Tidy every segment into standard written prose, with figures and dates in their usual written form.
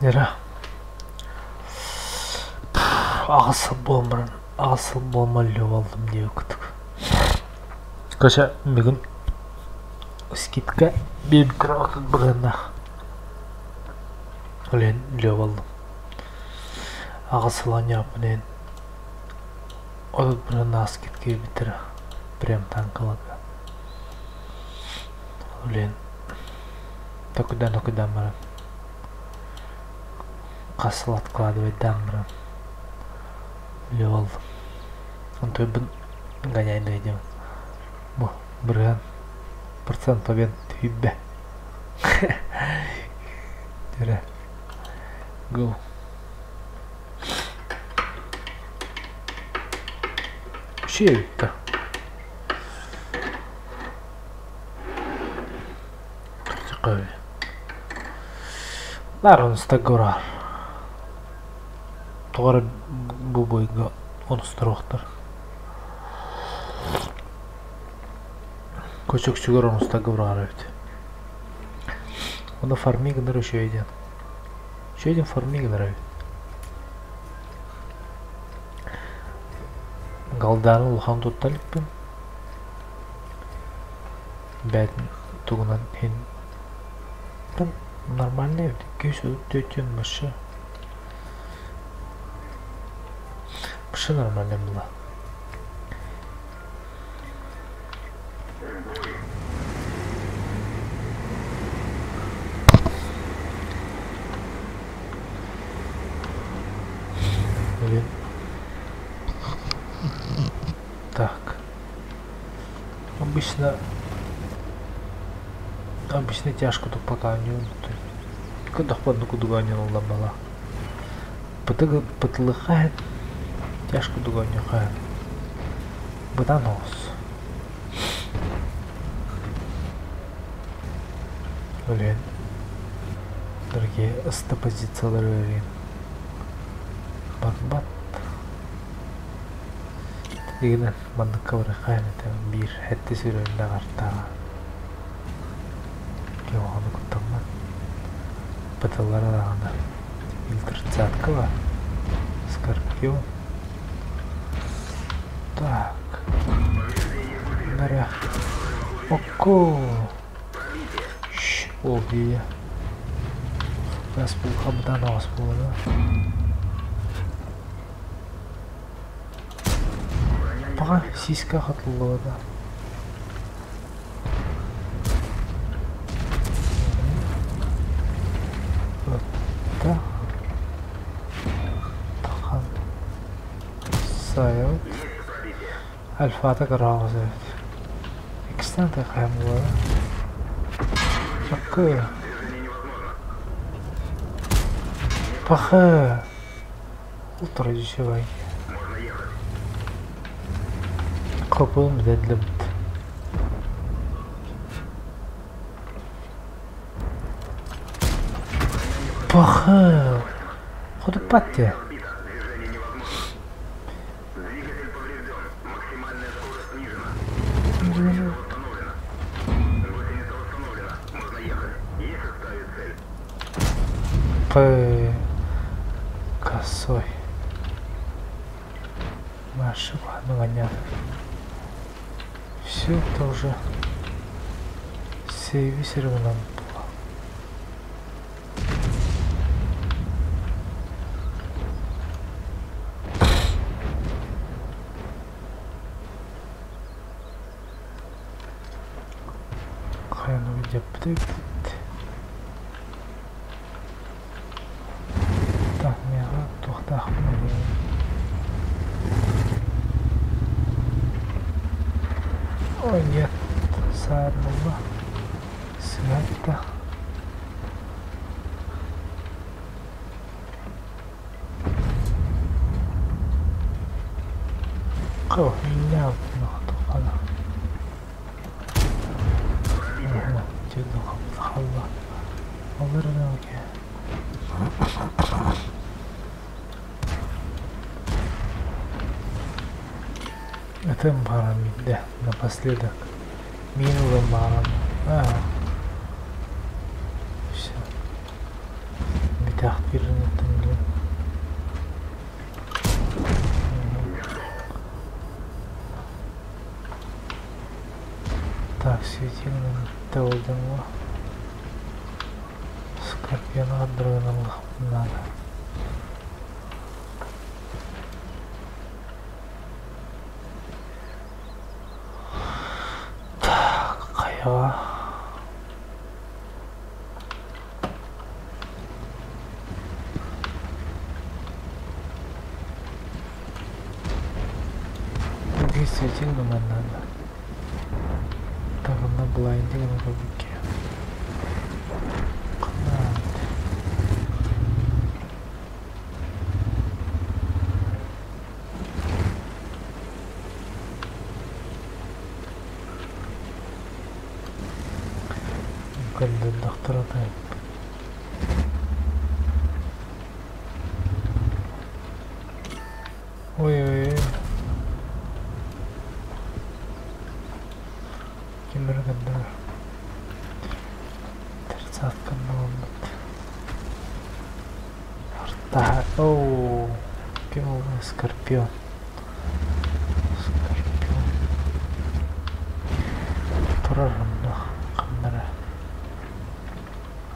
Нера Аҕыс сыл буолан баран аҕыс сыл буолан өлүөм буоллум диэбит курдук. Кеша бүгүн скидка биэрбиттэрэ 30 бырыһыаннаах. Ол иһин өлүө буоллум. Аҕыс сыл оонньооппун иһин 30 бырыһыаннаах скидка биэрбиттэрэ прям танкаларга. Ол иһин токуйдаан-токуйдаан баран хас сыл откладывайдаан баран өлүө буоллум. Онтуйбун гоняй диэн бу бырыһыан процент побед 100. Эрэ го. Үчүгэй эбит да. Баар онустарга Тоҕо эрэ бу бойго онустаруохтар. Көчөкчүгэр онустарга быраҕар эбит. Онно фарми гынар үчүгэй диэн. Үчүгэй диэн фарми гынар эбит. Галдааны улахан тутта иликпин. Бээтин тугунан иһин нормальный эбит. 234 вообще. Вообще нормально было. Блин. Так. Обычно обычно тяжко тут пока не Кудахпан кудуганин бала. Пытылыхаан тяжко дуганьхаан. Быдан оҕус. Блин. Дорогие ысты позициялары берейин. Барбат. Дигинен манныкка барыхаан этэ биир хэтти сүрүннэ артаға. Киоҕаны куттаммат. Пытыллара даҕаны. Илтрцатка бар. Скорпион. Так. Наря. Окко. Ол дии. Бас булха бытан аҕыс буолла. Пока сиська хатыллыбата. Отта. Тахан. Сайот. Альфата кыраҕас эбит. Иккистээн тайхайан буолара. Аккы. Пахы. Утро дешевай. Копылым бэдлибит. Пахы. Ходуппат дии. П. Косой. Маша понятно. Все это уже сейвисировано было. Хайаны видя Так, миэхэ туохтаахпын Ой, нет, саар буолла. Сыатта. О, меня Этим баран да, напоследок. Милым баран. А. Все. Итэхтиирин билэн. Так, светильник Телденго. Скорпиона надо. Так, хайаҕа. Действительно надо. Так, она блайндинг на кабуке. Көрдөрдөхтөрө Ой-ой-ой. Ким эрэ көрдөрөр. Тридцатканы ылбыт. Артаһа. Оу. Ким ол? Скорпион. Скорпион. Турар онно ханна эрэ.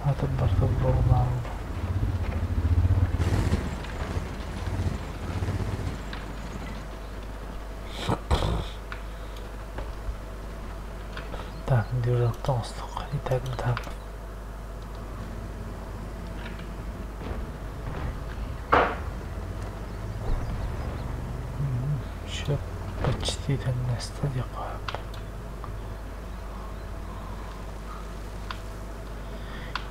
Атын барыта буоллаҕым. Так, движоктан оҥостуохха итак Еще почти тэҥнэстэ диэххэ сөп.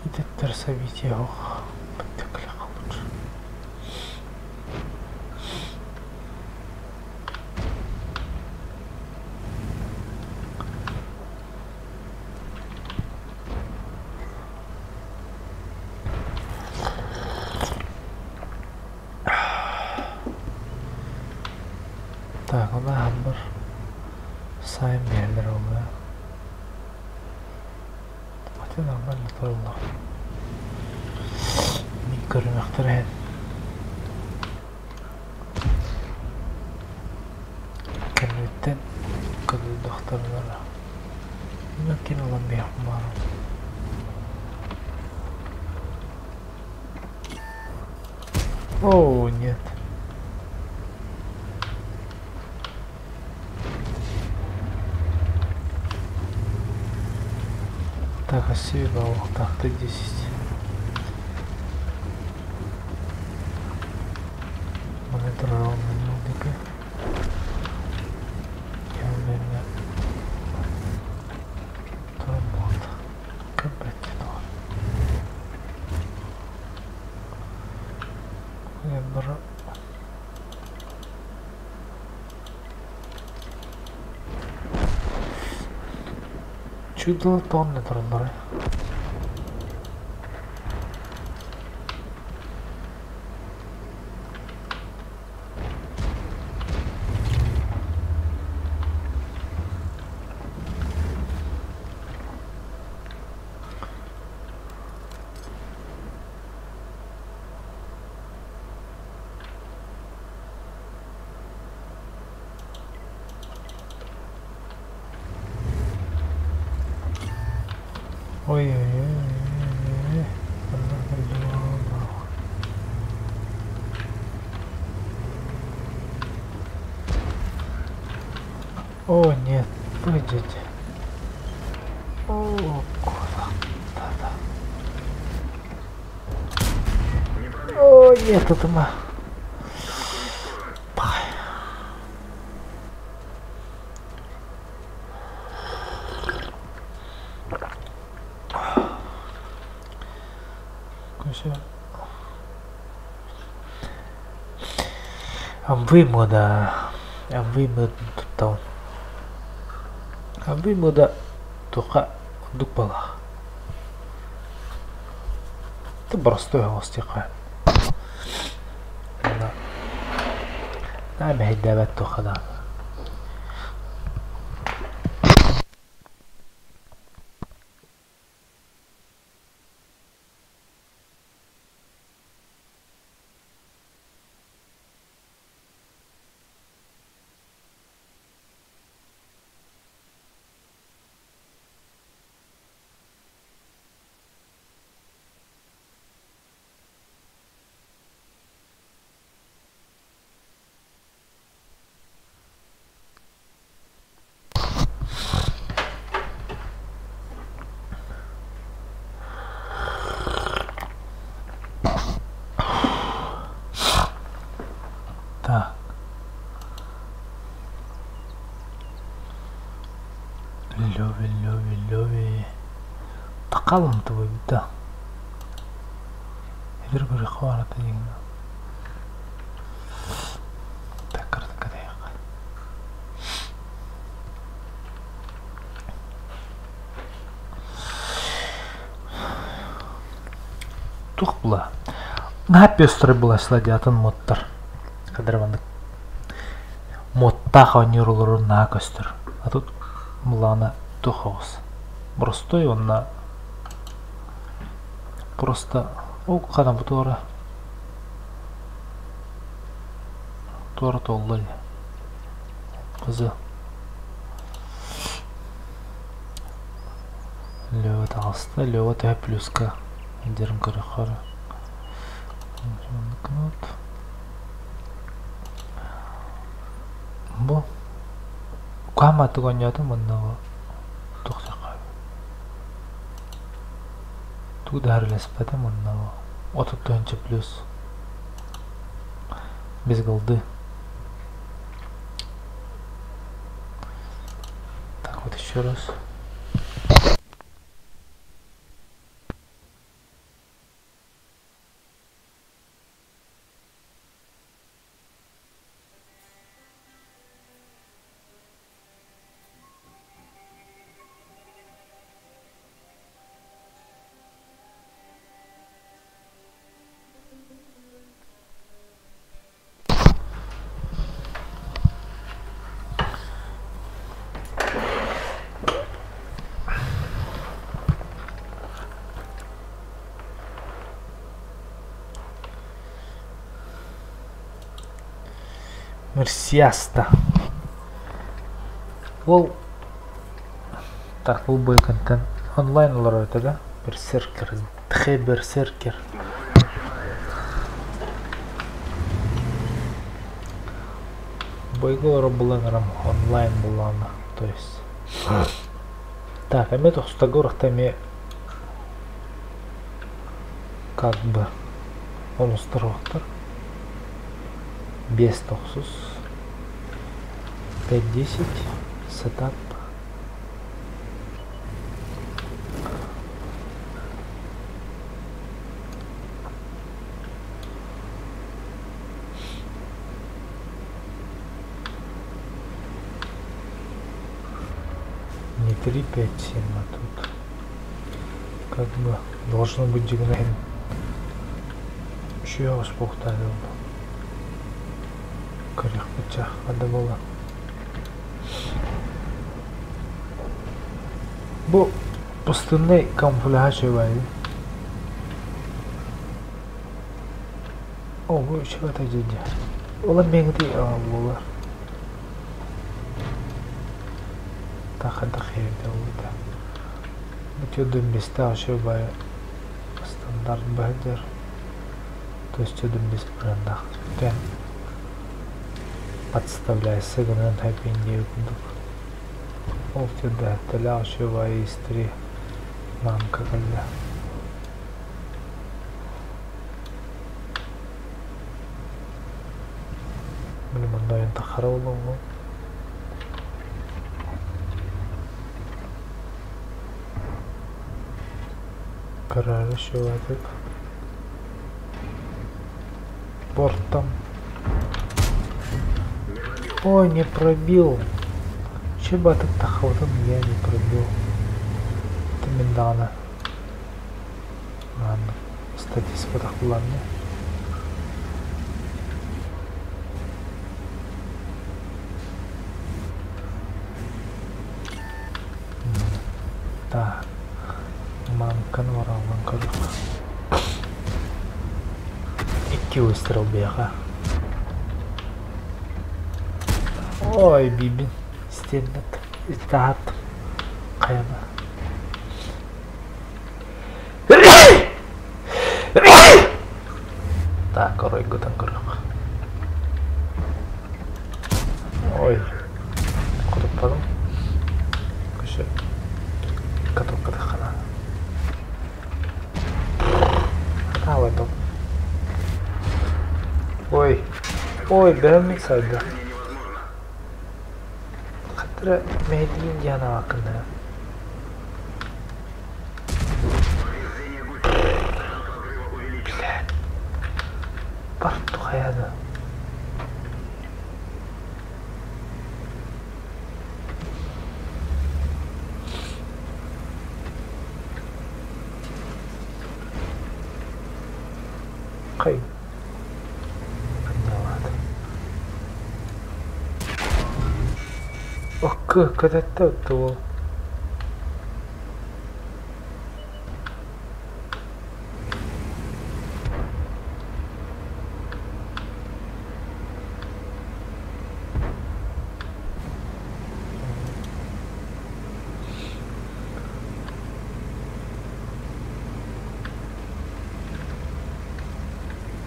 Ититтэр событие суох лучше. Так, она хаммар сайын биэрэллэр буолла. Хотя нормально тураллар. Мин көрүмэхтэр Кэнниттэн көрдөхтөрүнэ кин ылан биһиэхпин баҕарабын. О, нет. Так, спасибо, так, ты 10. Чудо тонны тураллара. Ой-ой-ой. О, нет, выйдите. О, куда? Да-да. О, нет, это мы. Амвымода. Амвымод туттаун. Амвымода туха дукпалах. Это простой оҥостуохха. Наһаа мэһэйдээбэт туохха даҕаны. Леви, Леви, Леви. Тақалым твой, да. Эдэр көрүөххэ баарата диэн. Так, кырдык кэтэйэххэ. Туох була? Наһаа пестрый була сладиатын модтар. Кадыр маннык модтаах оонньуур олорор наһаа көстөр. А тут булаана туох оҕус. Простой уонна просто ол хана бу туора туора туолла дии. Кызы Лева таҕыста. Лева төһө плюска дерин көрөххө Бу куһааматык оонньоотум уонна туох диэххэ тугу да харыласпатым уонна 30 тыһыынча плюс без голды. Так вот еще раз. Мерсиаста. Ол так бұл бойконтен онлайн олорор этэ да Берсеркер, Тхе Берсеркер. Бойга олорор булан онлайн буллаҕына то есть. Так, эмиэ тохсутарга урахта эмиэ как бы олустар 5 тохсус 5-10 сетап не 3, 5, 7, а тут как бы должно быть дигнайн. Еще я успокоил. Көрүөхпүт надо было. Бу пустынный камуфляж бай. О, бу үчүгэй дьиэ. Ола меңди буолар. Тахадах эбитэ буолбута. Бу места вообще бай стандарт баһыдьар. То есть 4,5 бырандах. Тэн подставляйся гынан хэппи курдук. Ол жерде вообще бай истри мамка кэллэ. Били манна тахара буолуо. Карары шуатык. Бортом. Ой, не пробил. Чебатык тахабытын я не пробил. Это мин даҕаны. Ладно, статистика тахылланна. Так, мамканы бараллан көрүөх. Икки выстрел биэхэ. Ой, бибин стеннет. Итаат. Хайана. Так, оройгутан көрүөх. Ой, хотуппатым. Көшө катокка таххана. Атаабай Ой, ой, бэм сайда. Эрэ мэһэйдиигин дии санаабаккын да. Блядь. Бар тухайа да. Хай. Окко көтөттө отту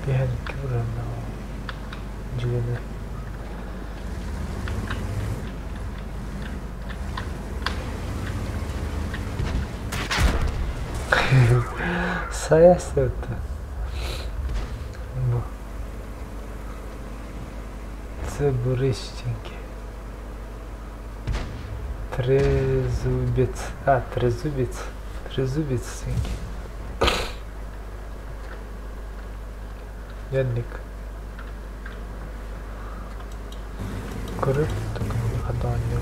Түһэн икки бырыһыаннаах дьиэни Сайа сытта. Бу. Цыбырыщеньки. Трезубец. А, трезубец. Трезубец сеньки. Янник. Көрөр хадоонньу.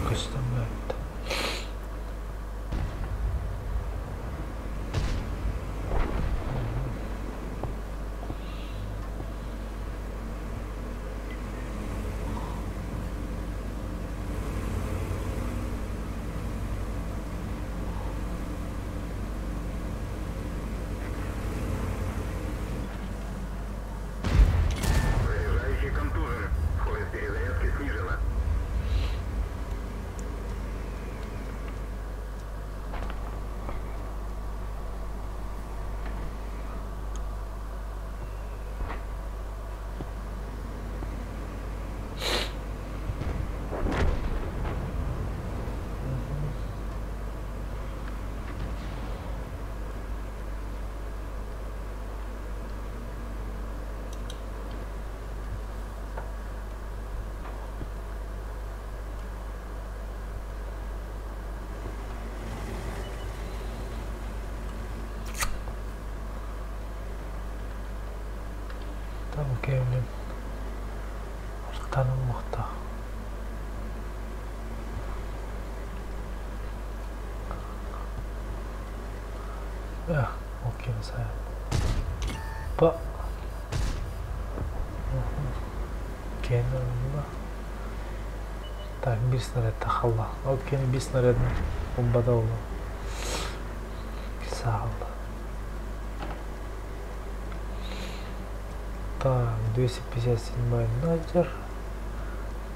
Көстөн барбыт. Заряжающий контужен. Скорость перезарядки снижена. Там кэмнин ортаныллуохтаах. Эх, ол ким сайын. Па. Кэнэ Так, биир снаряд тахалла. Ол кини биир снарядын ылбата буолуо. Саалла. Так, 257 Надер.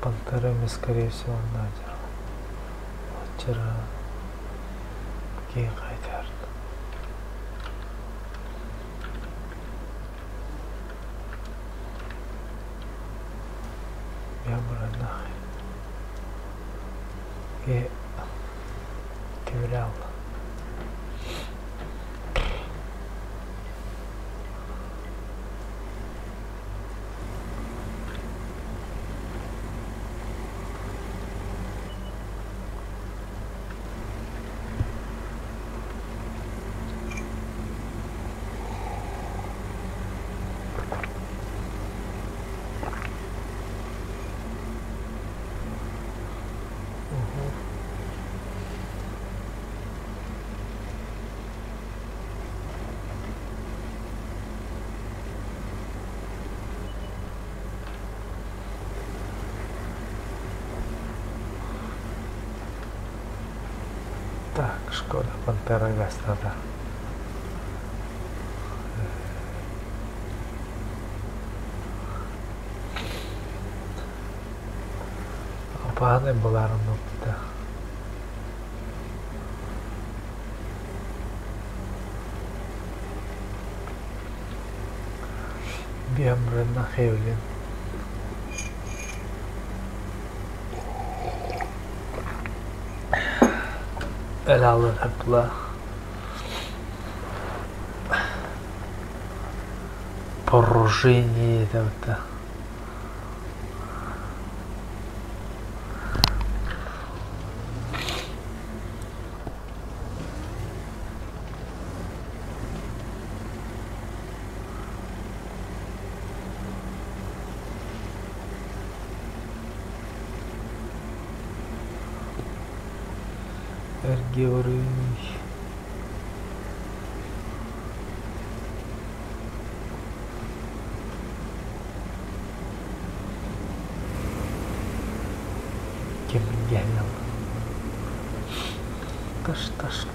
Пантерами, скорее всего, Надер. Вчера киин қайтарды. Я бұрынах. И кивлял. Угу. Шкода Пантера гаастаата. Опаһын былаарын буолбута. Биһамрына Хевлин. Элалын Абдулла. Поражение это. Эргиорый. Ким генел. Таш таш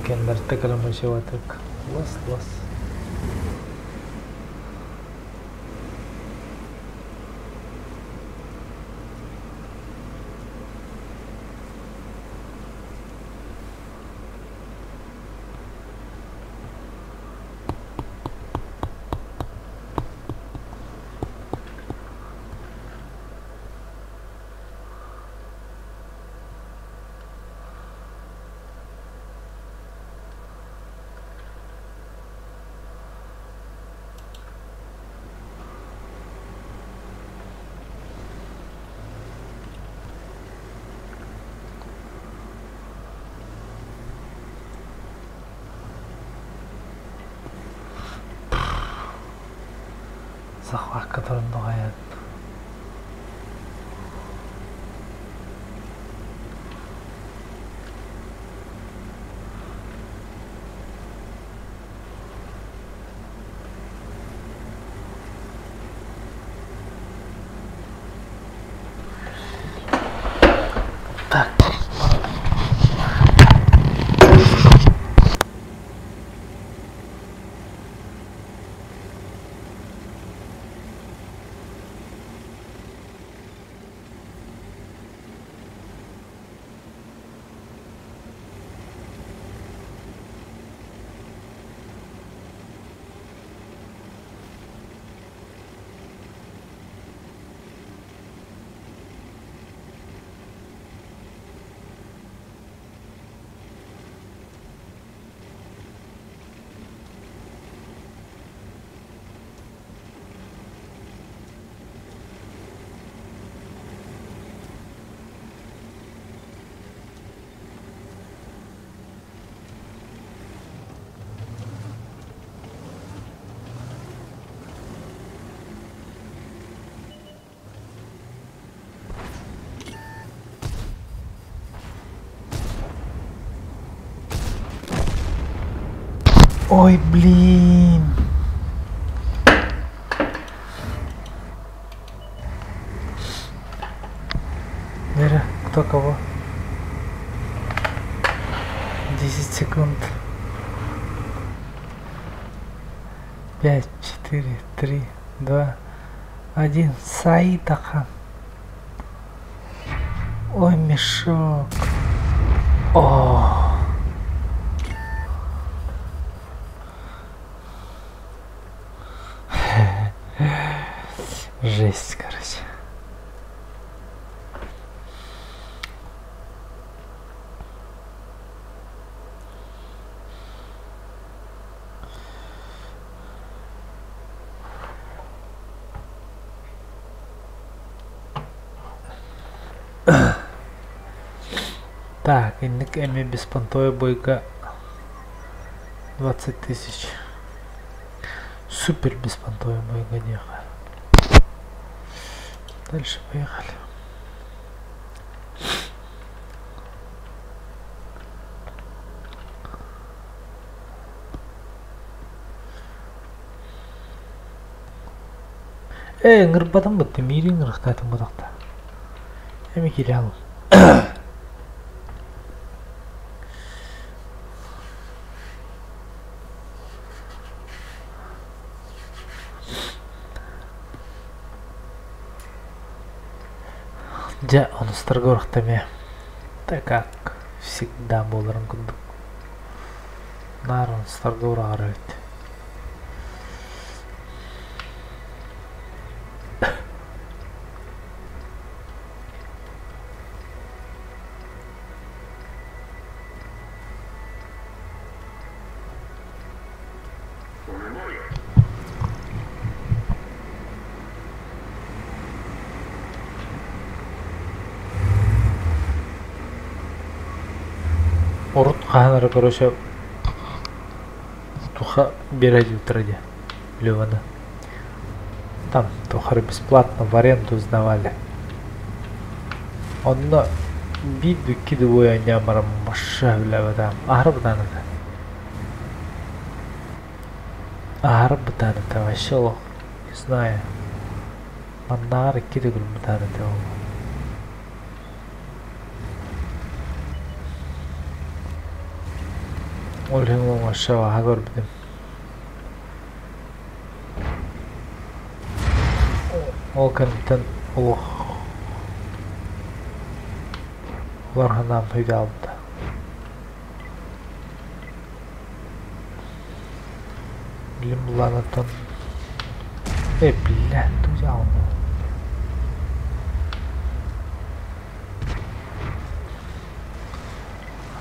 Кэннэртэ кэлэмэсэватык лас-лас. Захватка туруннуҕайан. Так. Ой, блин. Вера, кто кого? 10 секунд. 5, 4, 3, 2, 1. Саидахан. Ой, мешок. О. Жесть, короче. Так, инник эми беспонтовая бойга 20 тысяч. Супер беспонтовая бойга диэхэ. Дальше поехали. Ээ, ыҥырбатым бытты, миирин ыҥырыахтаатым бутахта. Эми киирэ алым. Дьэ, онустарга урахта эмиэ. Так как всегда буоларын курдук. Наар онустарга ураҕар эбит. Урут хаһан эрэ короче туха биэрэ диэбиттэрэ дии Леваны. Там тухары бесплатно в аренду сдавали. Онно биир да икки да буойанньаан баран вообще үлэлээбэтэҕим. Аһара бытаан этэ. Аһара бытаан этэ вообще олох не знаю. Маннааҕар икки төгүл бытаан этэ ол. Ол иһин вообще аһа көрбүтүм. Ол кэнниттэн олох улар санаам өйдөөлбүтэ. Билим былаанаттан э биллэ тузаалны.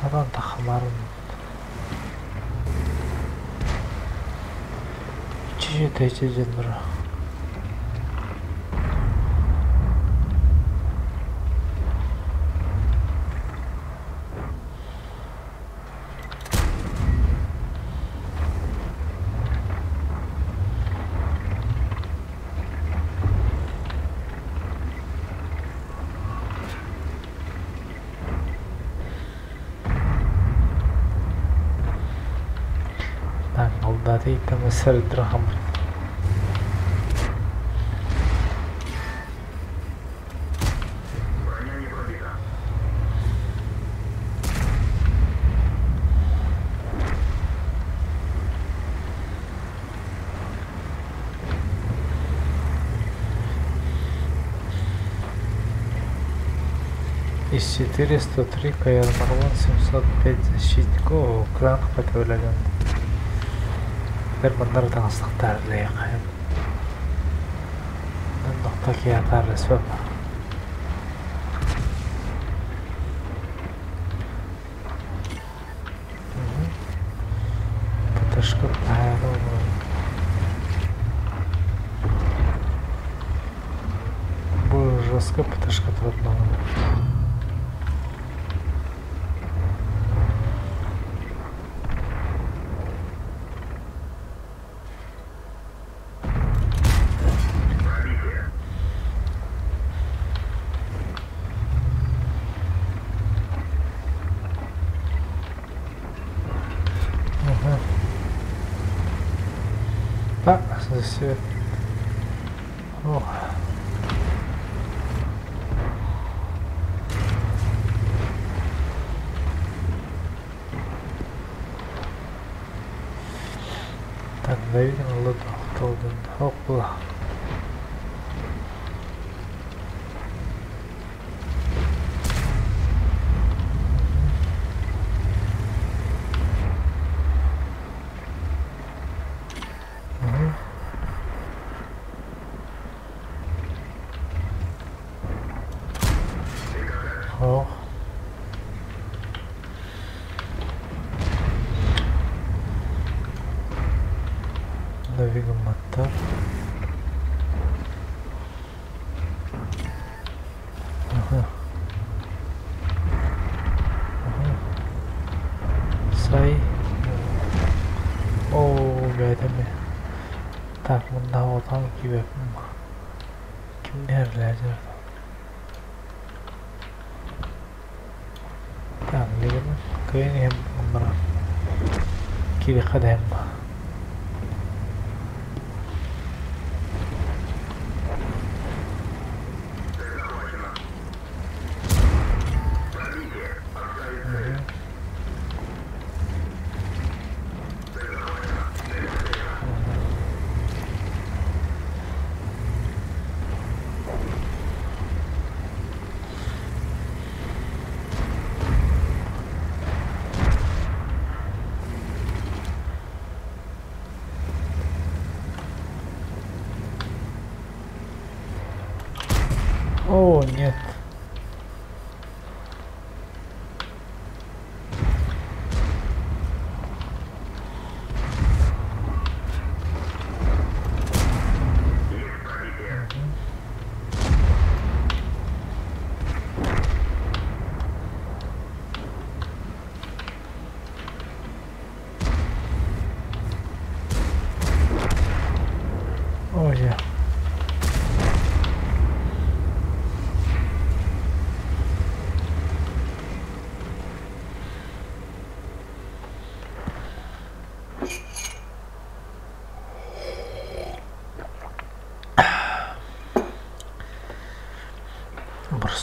Хатан тахамарын Чижи дьонноро. Там Броня не пробита. Из 403 КР Марлон 705 защитник. О, кран көтөлөгөн. Германнар таҥастахтар лэйэхэ. Нохто киятар сөп. Пташка Бу жестко пташка трудно. Пробитие. Угу. Так, здесь Ох. Так, Давид Опа. Угу. Ох. Навигаматтар. Ага. Ага. Сай. Оо, бэйтэми. Так, мында отан кибеппин. Кимнэр ләжер. Так, лигин кыйын иһим баран. Кириха дэм.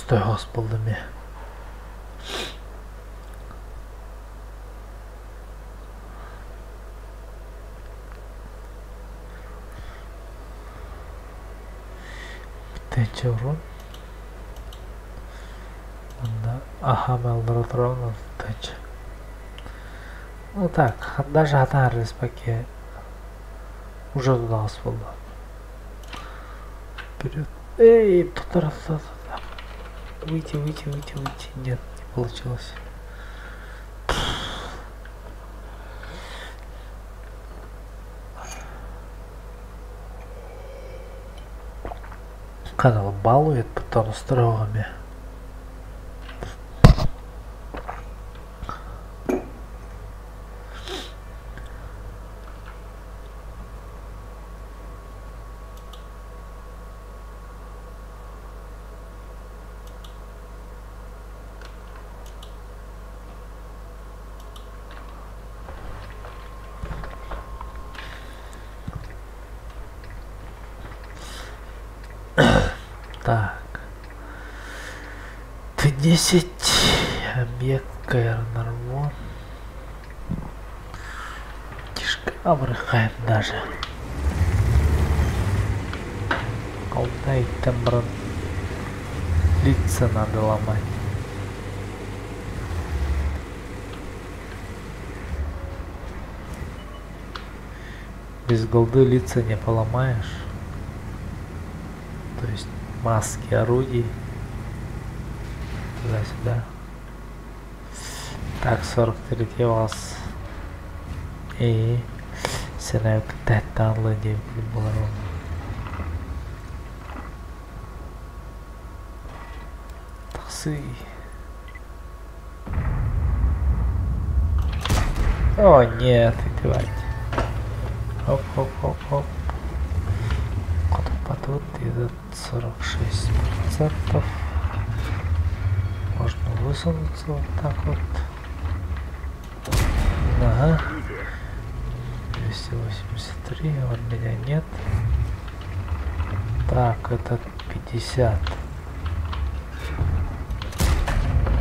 Тойоҕос буолла эмиэ. Тэнчэ урун. Онно аһаан аллара туран тэнчэ. Ну так, даже хатан респаке уже туда буолла. Вперед. Эй, тут раз, раз, раз. Выйти, выйти, выйти, выйти. Нет, не получилось. Канал балует потом с дорогами. Так. Т10 объект Каэрнарвон. Кишка абрыхаем даже. Алтай там брат лица надо ломать. Без голды лица не поломаешь. То есть маски орудий. Туда-сюда. Так, 43 вас. И сенек тәттанлы деп булар. Таксы. О, нет, давайте. Хоп, хоп, хоп, хоп. Тут идет 46%. Можно высунуться вот так вот. Ага. 283, вот меня нет. Так, это 50.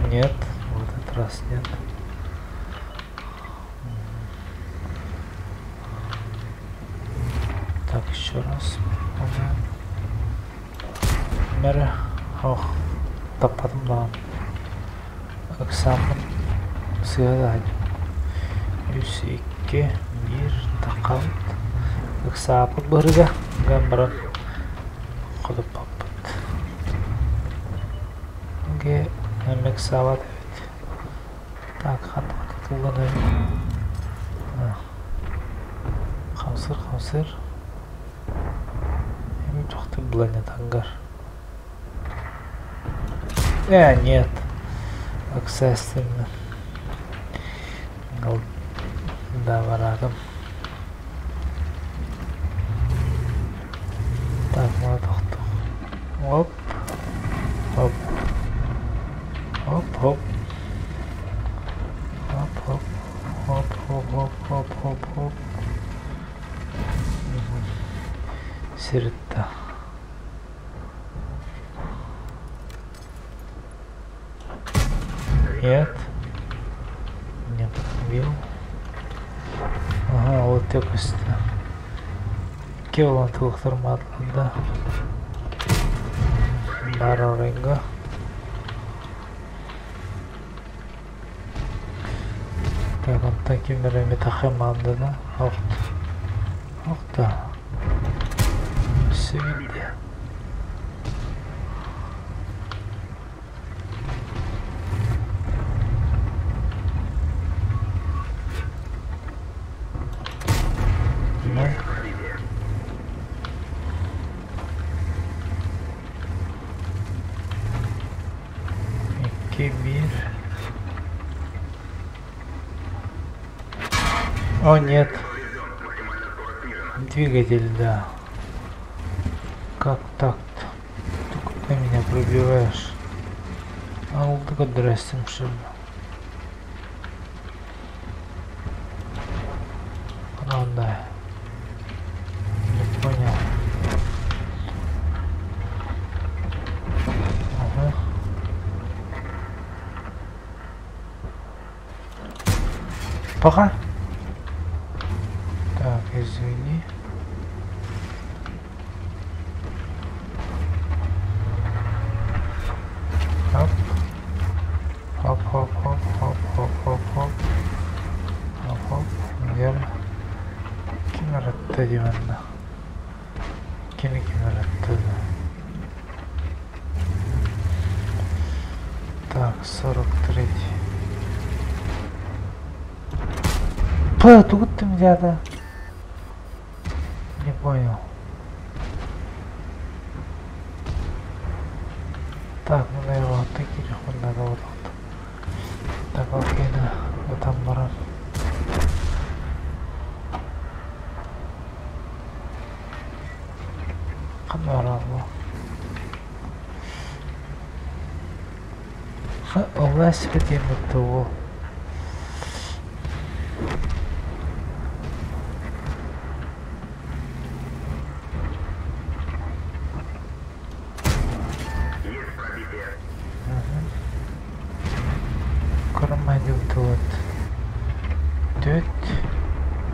Нет, в этот раз нет. Так, еще раз. Мэр. Ох, таппатым Экзамен. Сыадан. Үс, икки, биир, тақабыт. Ыксаапыт быһырыга. Ган баран ходуппаппыт. Ге, эмек саабат эбит. Так, ханнык тутулган эбит. Хамсыр, хамсыр. Эми тохты булан ангар. Нет. Аксессивно. Да, барадым. Так, надо Оп. Оп. Оп, оп. Оп, оп. Оп, оп, оп, оп, оп, оп. Сирта. Нет. Не подбил. Ага, вот такой Кевлан да. Бароринга. Так, он таким метахеманда, да? Ох, ох да. Все видно. О, нет. Двигатель, да. Как так-то? Ты куда меня пробиваешь? А ну так здрасте, что ли? Правда. Не понял. Ага. Пока. Так, извини. Хоп. Хоп, хоп, хоп, хоп, хоп, хоп, хоп. Хоп, хоп. Вера. Ким ыратта дии манна? Кими ким ыратта да? Так, 43. П, тугуттум дьаата? Не понял. Так, ну наверное, таких надо вот. Так, окей, да, там баран. Ханна баралла? Оллаас диэн тугу? Есть пробитие. Кормадил Түт.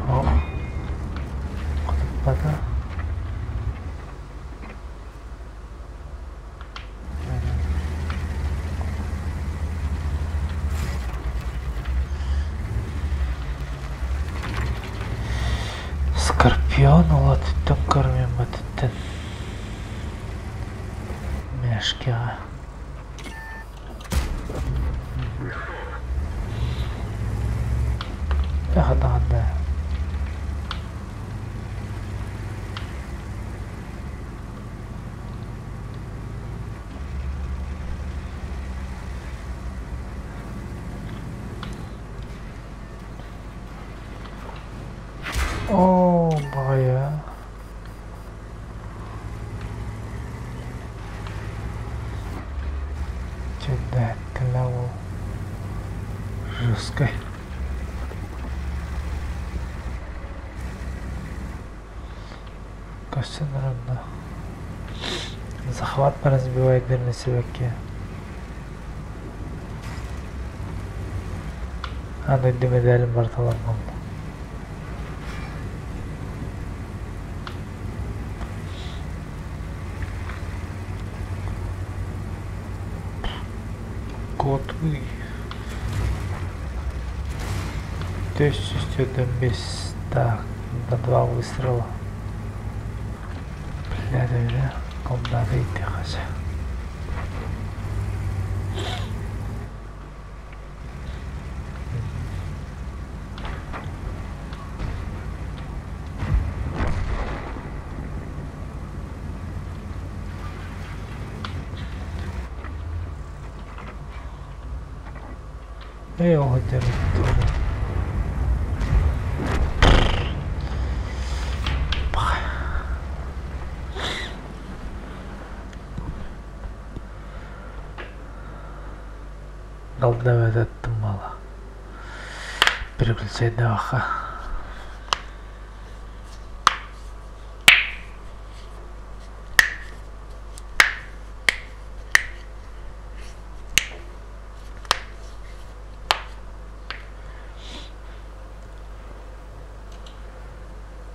Ох. Хотуппата. Скорпион улатыттан көрмем батыттан. Мяшкиға. Хатаҕанда Оо, баҕайы. Чэдээттилэ ол жесткай. Көстөн ровно. Захват разбивает верно себекке. Аны медалім бар таланмам. Код 1105. Так, на два выстрела. Бля, да, комната идти хася. Эй, оҕо Галдавэтэттым мала. Переключай даваха.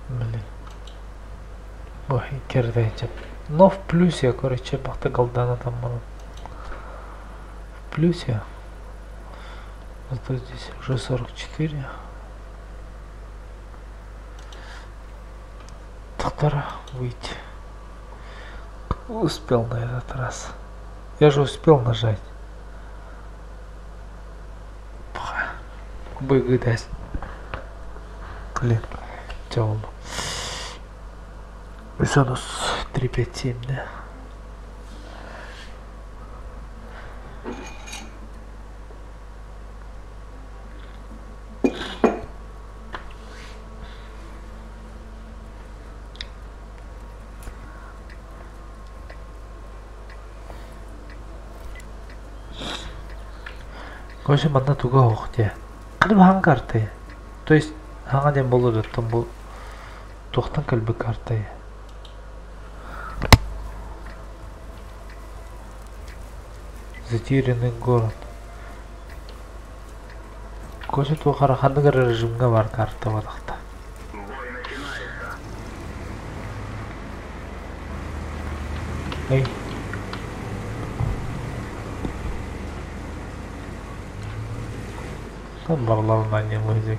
Блин. Ой, кердечеп. Но в плюсе, короче, бахта голдана там мало. В плюсе. Зато здесь уже 44. Доктора выйти. Успел на этот раз. Я же успел нажать. Быгыдась. Блин, тёмно. Исонус 357, да? Короче, манна туга ох дии. Ханна хаҥа карты. То есть хаҥа диэн буолуо оттон бу туохтан кэлбит карты. Затерянный город. Кося туох эрэ ханнык эрэ режимҥэ баар карта буолахта. Эй. Барыларынан ньылыһыйа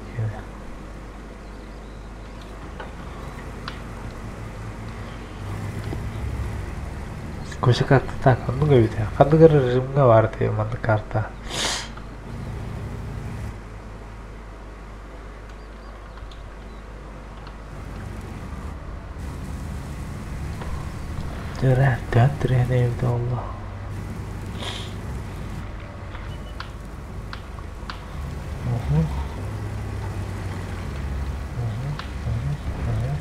Кося карта так, оннук эбит ээ. Ханнык эрэ режимҥэ баар этэ маннык карта. Дьэ, төһөн тирэһинэй эбитэ буолла. Уһу. Уһу, уһу, уһу.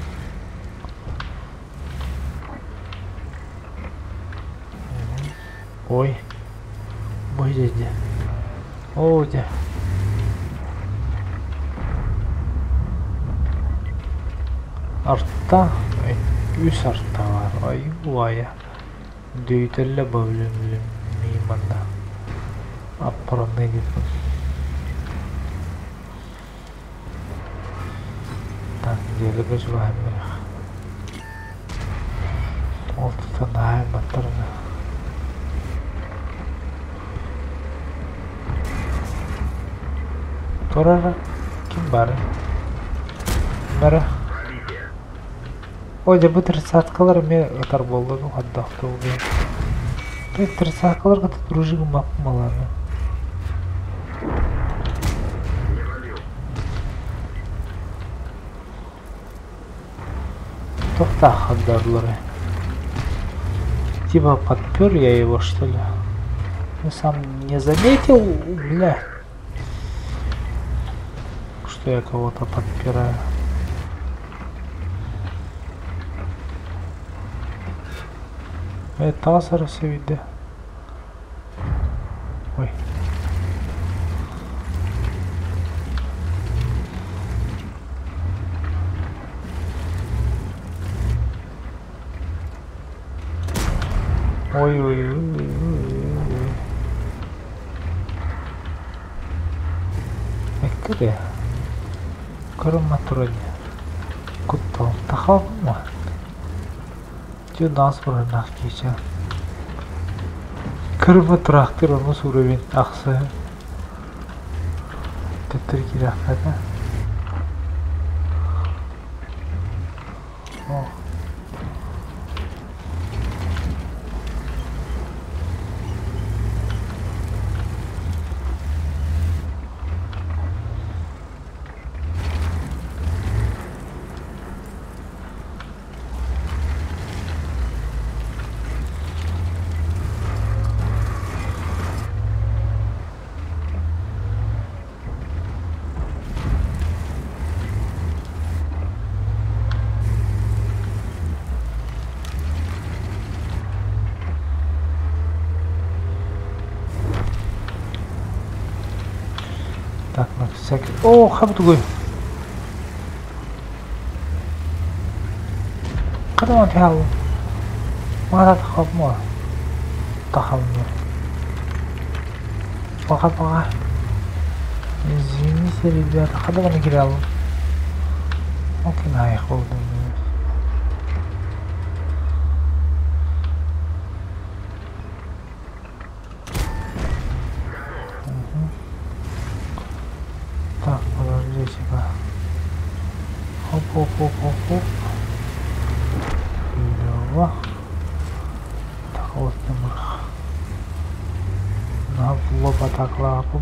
Ой, бу дьэ. Оо дьэ. Арта, үс арта бар. Ай, уайа. Дөйтөллө бөлүм манна. Аппаранный диэтим. Так, дьиэлэргэ чугаһаан бэрэх. Ол тутан аһаайбаттарына. Турара ким баарый? Бара. Ой, дьэ бу тридцаткалар эмиэ ытар буолла дуу хайдах дуу диэн. Тридцаткалар кытта дружи гыммаппын балааны. Туохтаах хардарлары? Типа подпер я его, что ли? Ну, сам не заметил, бля, что я кого-то подпираю. Таасара сөйдө. Ой. Ой ой ой ой ой. Эккэ Көрүм туран куттал тахалма. Дьэ нас бырынах киичэ. Көрүм тураахтыр ону суурабин ахсы. Төттөр киирээхтэрэ. О. Так, на всякий... О, хабдугуй! Қадам тял. Марат хабма. Тахамма. Пока пока. Извините, ребята, хадам кирал. Окей, наехал. Так, подождите-ка. Хоп-хоп-хоп-хоп-хоп. Лево. Так, вот номер. На в лоб атаклапу.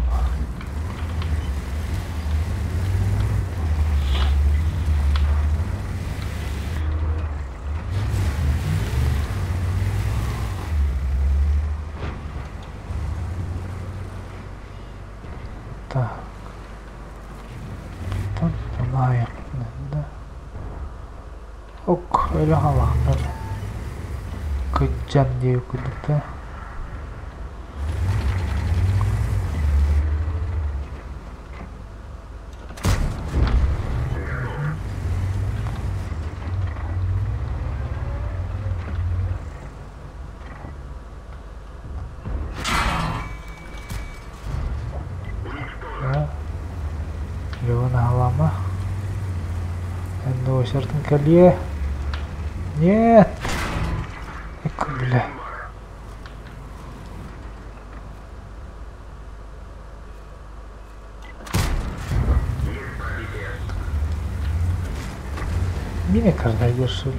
Так. Ок, өлө халахтар. Кыджан диye курдукта. Да. Левон аһалаама. Эн кэлиэ. Нет! Эк, бля. Мина когда что ли?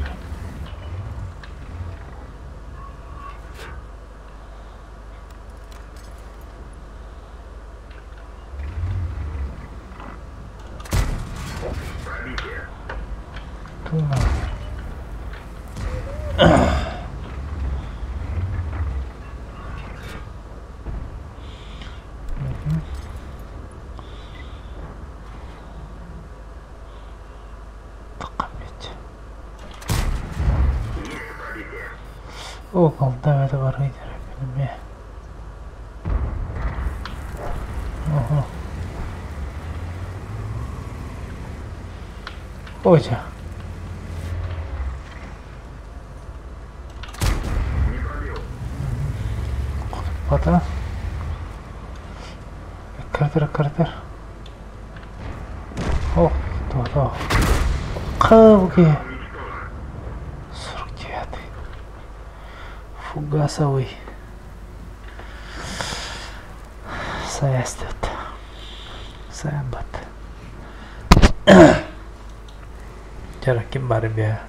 Туна. О, колда это барыйдер. Ого. Ой, Вода. Картер, картер. Ох, то, Кавги. 49. Фугасовый. Саястет. Саябат. Жара ким бар бе?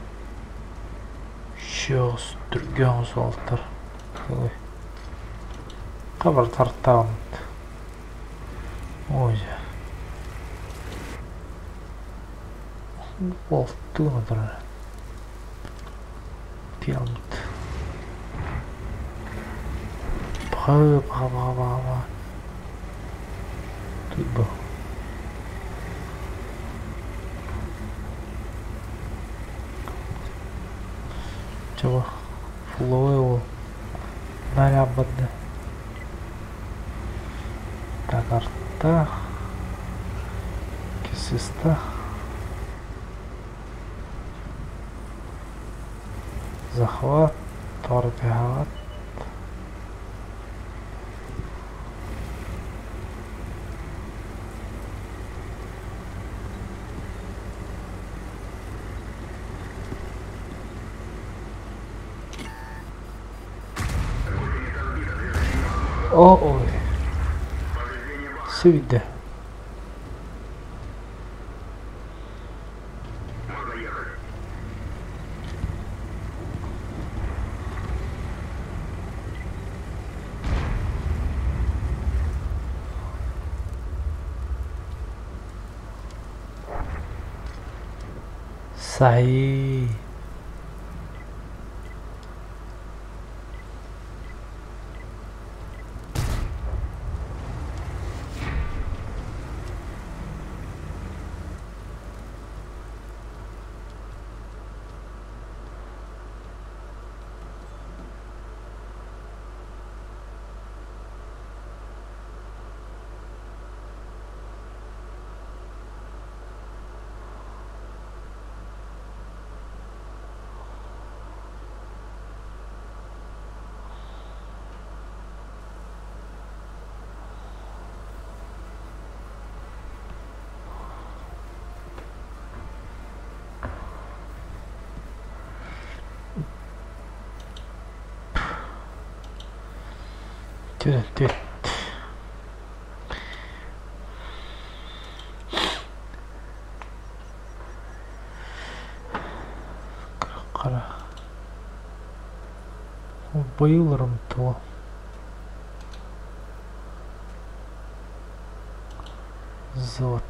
Щос, түрген солтыр. Қабыр тартам. Ой. Болтуна Тиамт. Бға, бға, бға, бға, бға. Тут был. Чего? Флойл. Нарябады. Так, арта. Кисиста. Захват. Торгават. О, ой. Сюда. Sai. Түт. Қара. Bayılırım то. Золот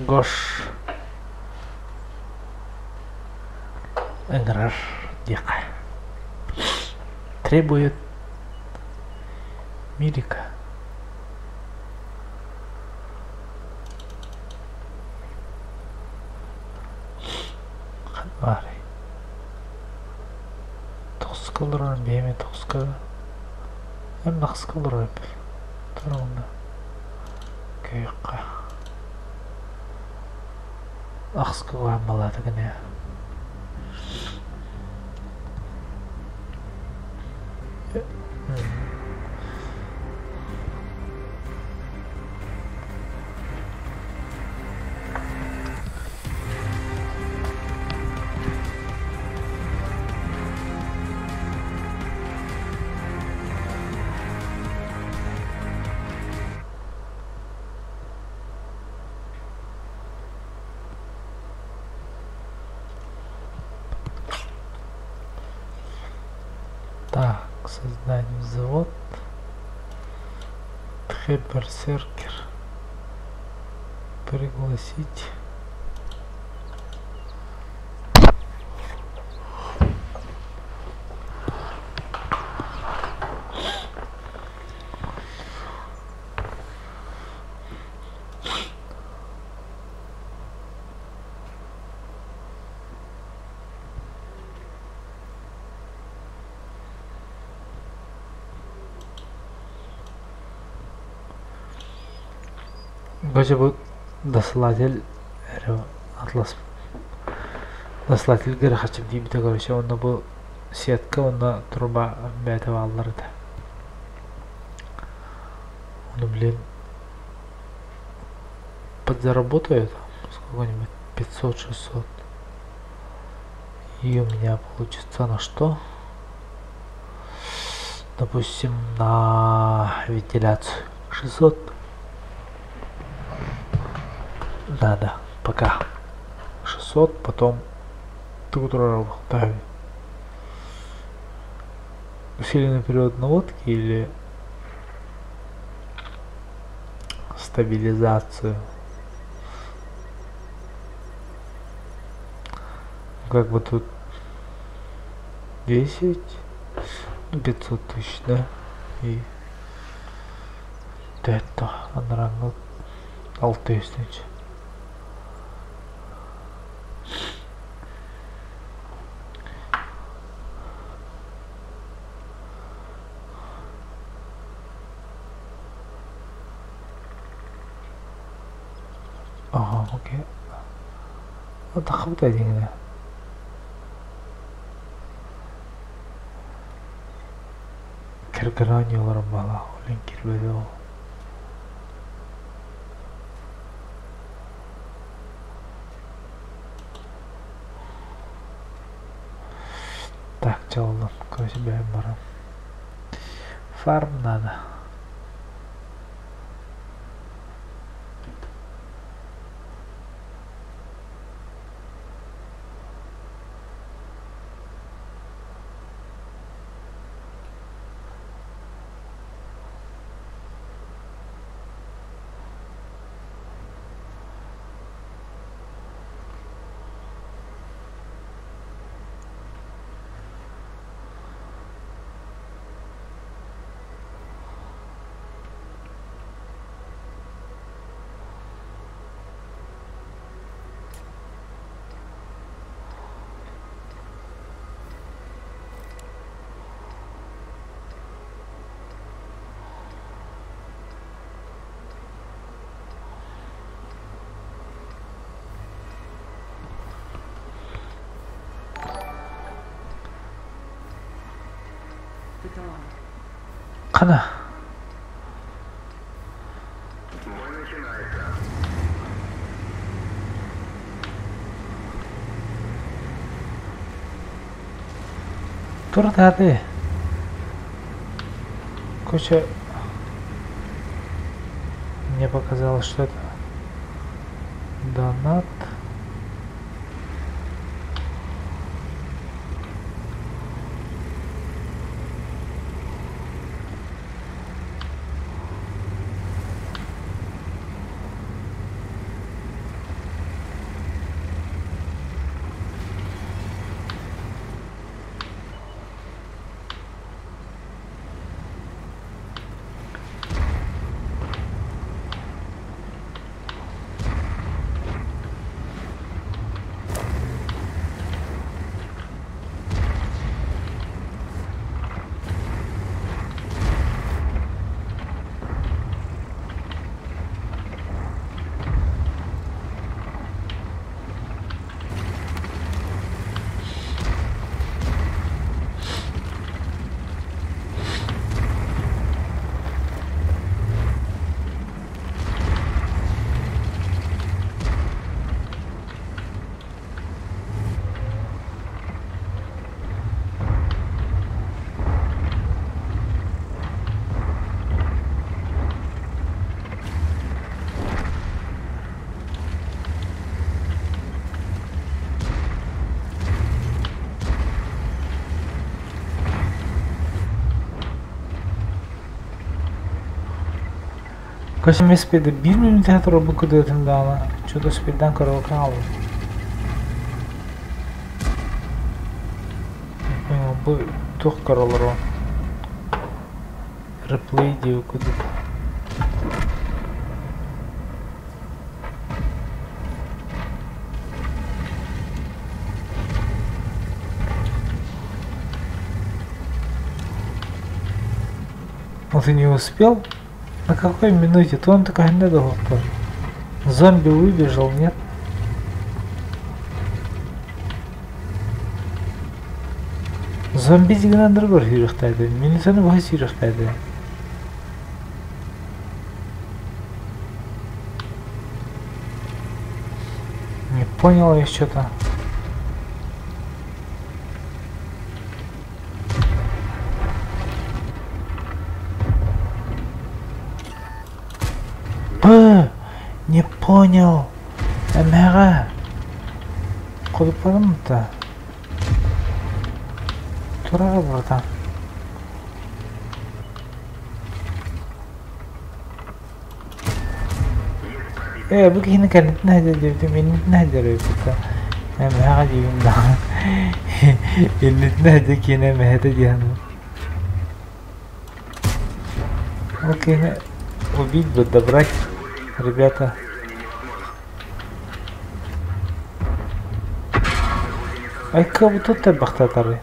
Гош. Ыҥырар диэххэ. Требует Мирика. Баар. Тоҕуска олорор биэми тоҕуска. Эн ахска олорор Туругунна. Күйүкка. Ахска уһан балаата гына. Так, создать взвод. Тхе-берсеркер. Пригласить. Короче, бу дослатель атлас дослатель харчым тиийбитэ короче онно бу сетка уонна труба бэйэтэ бааллар этэ. Ну блин, подзаработаю сколько-нибудь 500-600. И у меня получится на что? Допустим, на вентиляцию 600. Надо пока 600, потом усиленный период наводки или стабилизацию. Как бы тут 10, ну 500 тысяч, да? И это анрангл 6 тысяч. Ага, окей. Тахабыта диҥҥэ. Кэргэн олорон баҕалаах олин киирбэтэ ол. Так, чаллым. Короче, бэйэм баран. Фарм надо. Хана. Бой начинается. Тур тады. Короче, мне показалось, что это донат. Көсүм испиди биир мүнүүтэ турарбыт кыдыытын даҕаны чудо спиддан көрө хааллым. Понял, бу туох көрө олоруон? Реплей диэбит курдук. Вот и не успел. На какой минуте? То он такая не тоже. Зомби выбежал, нет? Зомби дигән другой сүйрөхтәде. Минутаны бу сүйрөхтәде. Не понял я что-то. Б, не понял. Эмэҕэ. Кулуппатым да. Турара братан. Ээ, бу киһини кэнниттэн сылдьар диэбитим, иннитинэн сылдьар эбиппит Эмэһэҕэ диибин даҕаны. Иннитинэн сылдьар киинэ эмэһэтэ диэн. Ол киһини убить бы, добрать, ребята. Айка бу тут тарбахтатары.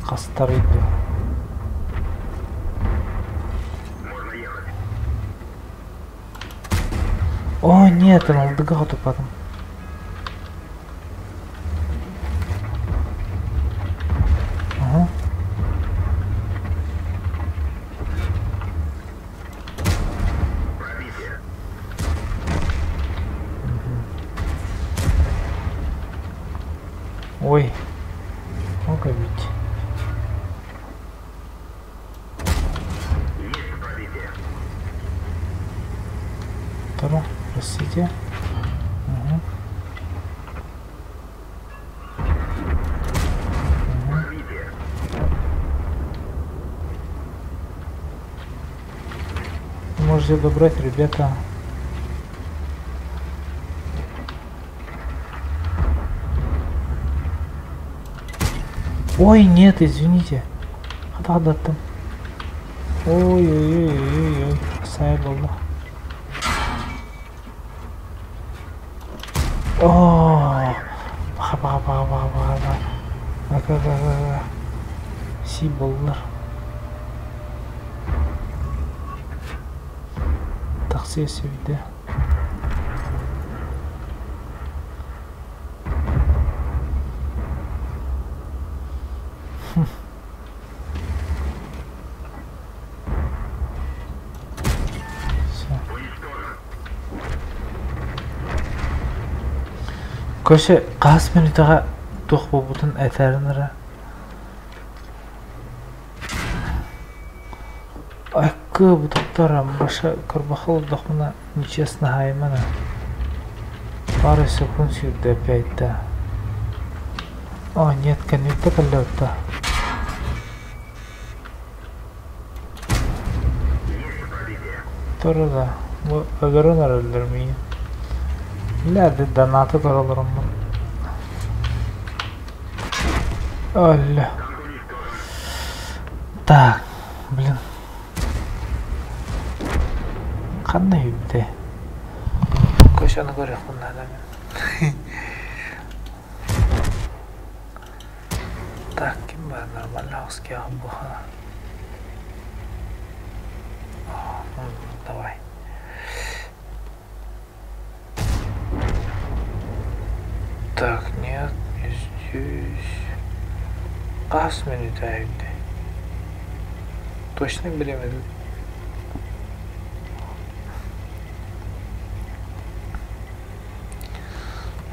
Хастарый дуо? О, нет, алдыга хотуппатым. Ага. Ой, ну-ка бить. Второ, простите. Угу. Угу. Можете добрать, ребята. Ой, нет, извините. Хатаҕдаттым. Ой-ой-ой-ой-ой, сайа буолла. О, баха баха баха баха баха баха баха си буоллар. Тахсыа сөбүдэ. Көсе хас мүнүүтэҕэ туох буолбутун этэрин эрэ Айкыы бутуктар Маша көрбөххө олордохпуна нечестно хаайымана Пару секунд сүүрдэ опять да О нет кэнниттэ кэллэ Тура да бу өлөрөн эрэллэр миигин Лээди донаты көрө олороммун Өллө Так, блин. Ханна үүрдэ? Көшөну көрүөхпүн наада мин. Так, ким баар нормально буха. Давай. Так, нет, не здесь. Хас мүнүүтэ үүрдэ? Точно время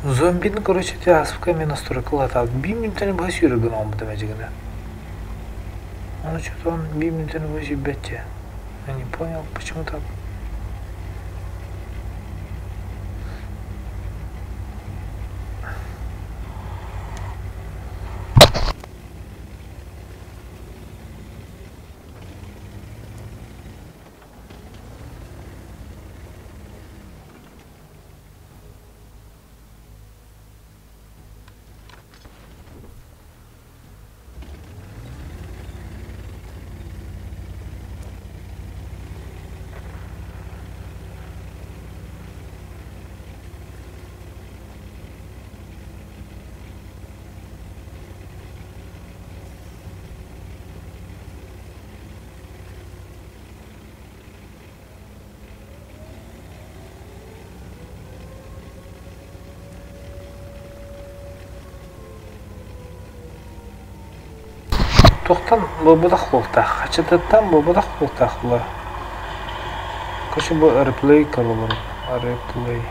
Зомбины, короче, ити ааспыка эмиэ настройкалаатаҕыт. Биир мүнүүтэни быһа сүүрэр гына оҥорбут эмэдьигинэ. Ону что-то он биир мүнүүтэни быһа сүүрбэт Я не понял, почему так. Туохтан буолбатах буолтаах, хачытыттан буолбатах буолтаах була. Короче, бу реплей көрөлөр, реплей.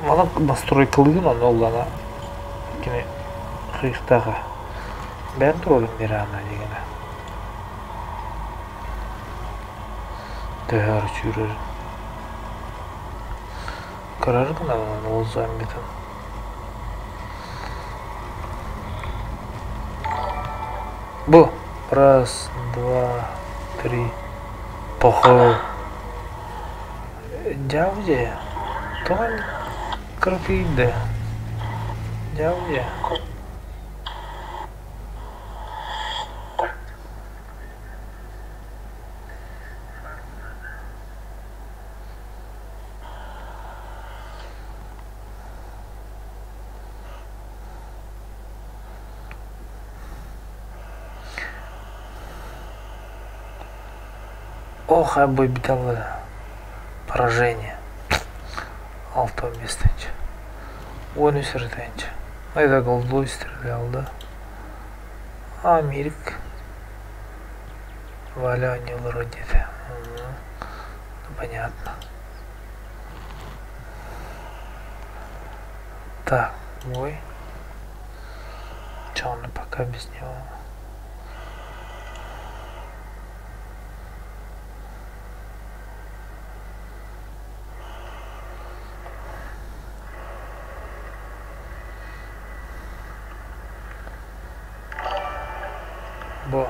Маны настройкалыгын онно уллана кини кыйыктааҕа. Бэйэн туруорун биэрэҕин дигэнэ. Төһө арчыырыр. Көрөр гынабын ол зомбитын. Бу раз, два, три. Похуй. Дьаабы Тоҕо кыракыйда? Дьаабы Ох, обидела поражение. Алта местечко. 13 тысяч. Ну, это голдой стрелял, да? А, Мирик. Валя не вроде. Ну, понятно. Так, мой. Че он пока без него? Бо.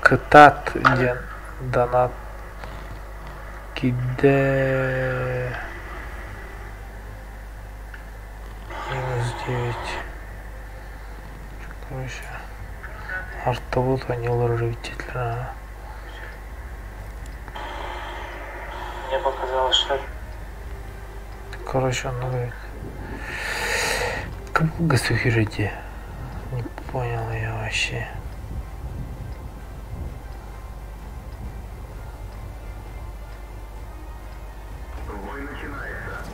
Кытаат диэн донат киирдэ минус 9. Короче, артовод олорор эбит Мне показалось, что Короче, он говорит. Как гасухирите? Не понял я вообще. Бой начинается.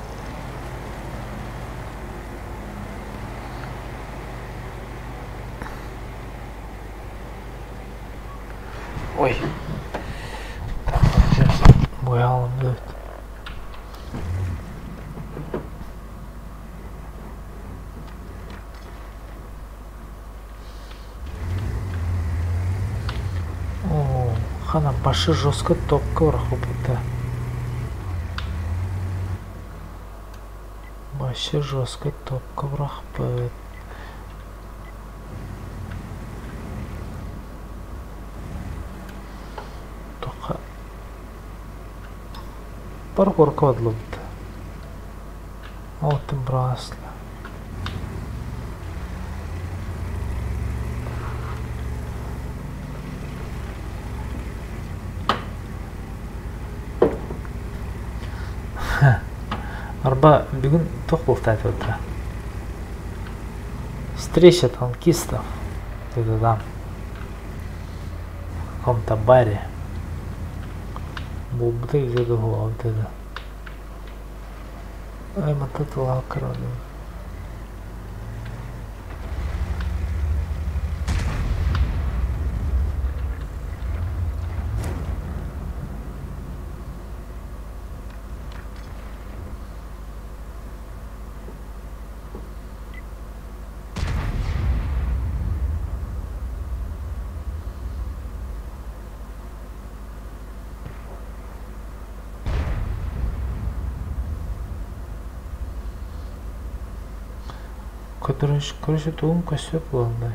Ой. Так, сейчас буялым будет. О, хана башы жестко топка будто. Башы жестко топка бұрақпыт. Тоқа. Бар горка одлыбыт. Алтын браслет. Арба бүгүн туох буолта этэ Встреча танкистов где-то там в каком-то баре. Буолбута где-то вот это. Ай, мотоцикл короче. Короче, короче, тугум көстүбэт буолла.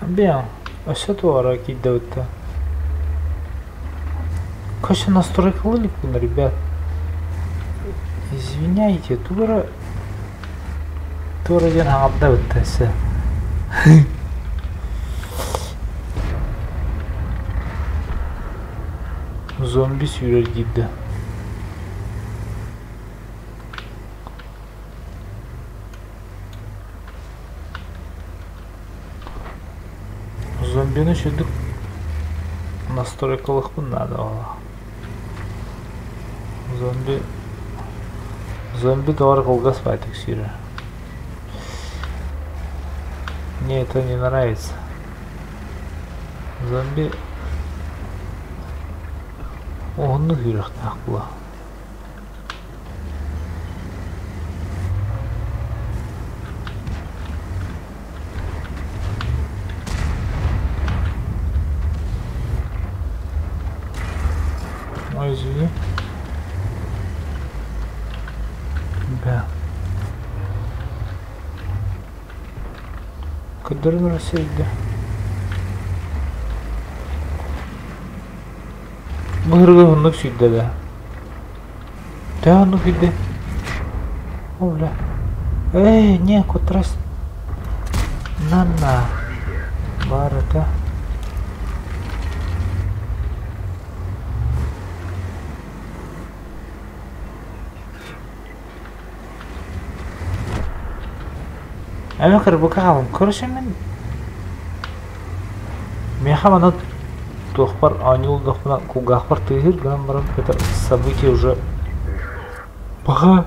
Bien, өссө туора киирдэ Короче, настройкалыы ребят. Извиняйте, туора туора диэн хаҥарда өссө. Зомби сүүрэр диирдэ. Зомбины үчүгдүк настройкалыахпын наада буолла. Зомби зомби тоҕо эрэ кылгас баайтык сүүрэр. Мне это не нравится. Зомби уһуннук сүүрүөхтээх буолуо. Ой, извини. Да. Көрдөрөн Россия Бу ырыга уһуннук сүүрдэ да. Төһө оннук сүүрдэ? О, бля. Эй, не, кутрас. На-на. Бар это. Эми кырбыка хаалым. Короче, мин миэхэ манна туохпар оонньуулдахпына кулгаахпар тыаһыыр гынан баран это событие уже Баха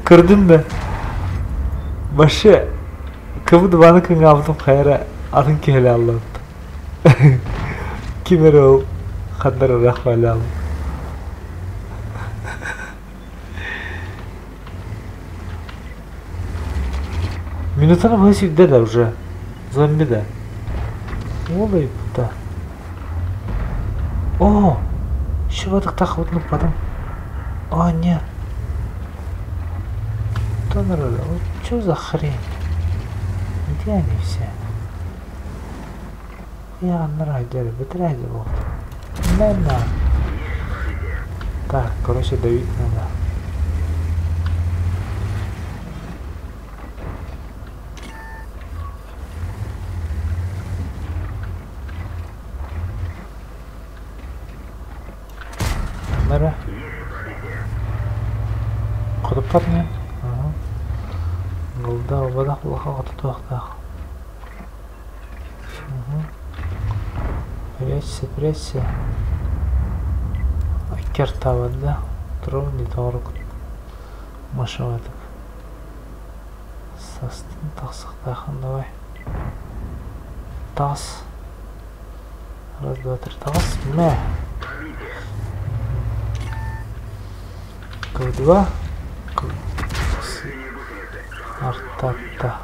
көрдүм да вообще КВ-2-ны кыҥаабытым хайа эрэ атын киһилээх аллыбыт. Ким эрэ ол ханна эрэ ыраах баалаабыт. Минутаны быһа сүүрдэ да уже. Зомби да. Уол да. О! Еще таххыбытын укпатым. О, нет. Что народу? Вот что за хрень? Где они все? Я нравится, бытырайды вот. На-на. Так, короче, давить надо. Нара. Хотуппат ини. Голда убадах улахан хотутуохтаах. Прячься, прячься. Икки да? Трон не тоҕорук машалатык. Састын тахсыктаахын давай. Тас. Раз, два, три, тас. Мэ. К2. Артатта.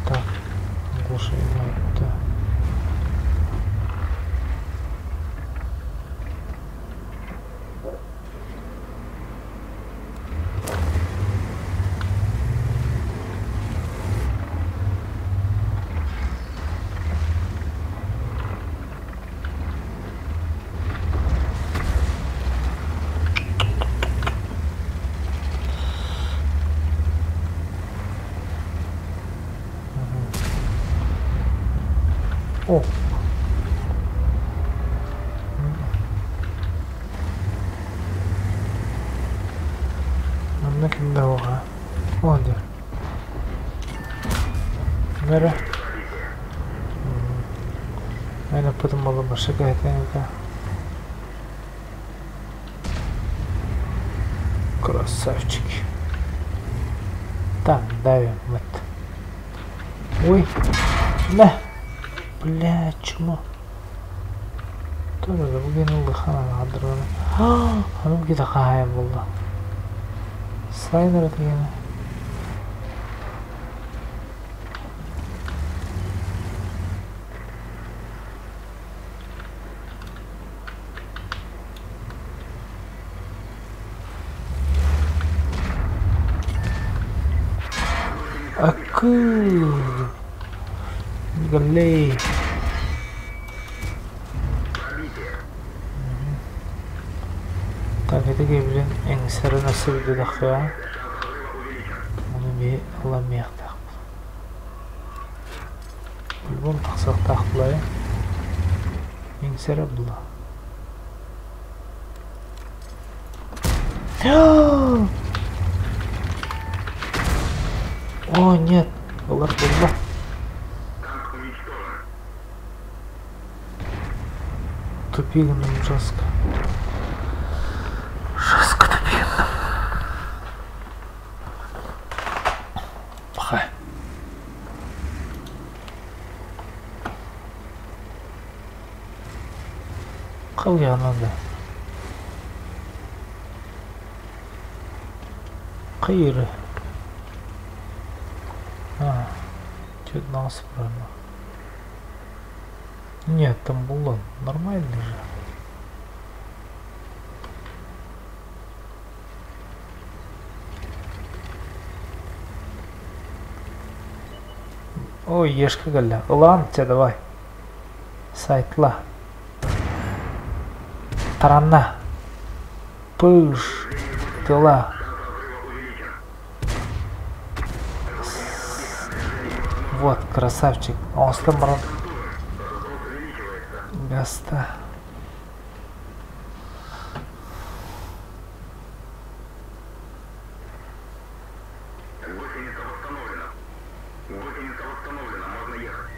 Так, глушение. Да. О! Манна ким да оҕа. О, дьэ. Нөрө. Мен аппытым буолла барса кэһэтэн этэ. Красавчик. Так, давим. Вот. Ой. На. Бля, чмо. Тоже бүгін улахан алдырған. Аны кита хаайым болды. Слайдер деген. Акы. Галей. Так, это блин, эҥсэрэ насыбыдахха. Оны би ыламыахтаах. По-любому тахсыахтаах булай. Эҥсэрэ була. О, нет, ылар буолла. Тупигным жестко. Жестко тупигным. Пахай. Кылгыйа надо. Кыйыры. А, что-то нас правильно. Нет, там было нормально же. Ой, ешка кэллэ. Ылаан, чэ давай. Сайтла. Таранна. Пыш. Тыла. Вот, красавчик. Оҥостон баран. Гаста. Гусеница восстановлена. Гусеница восстановлена, можно ехать.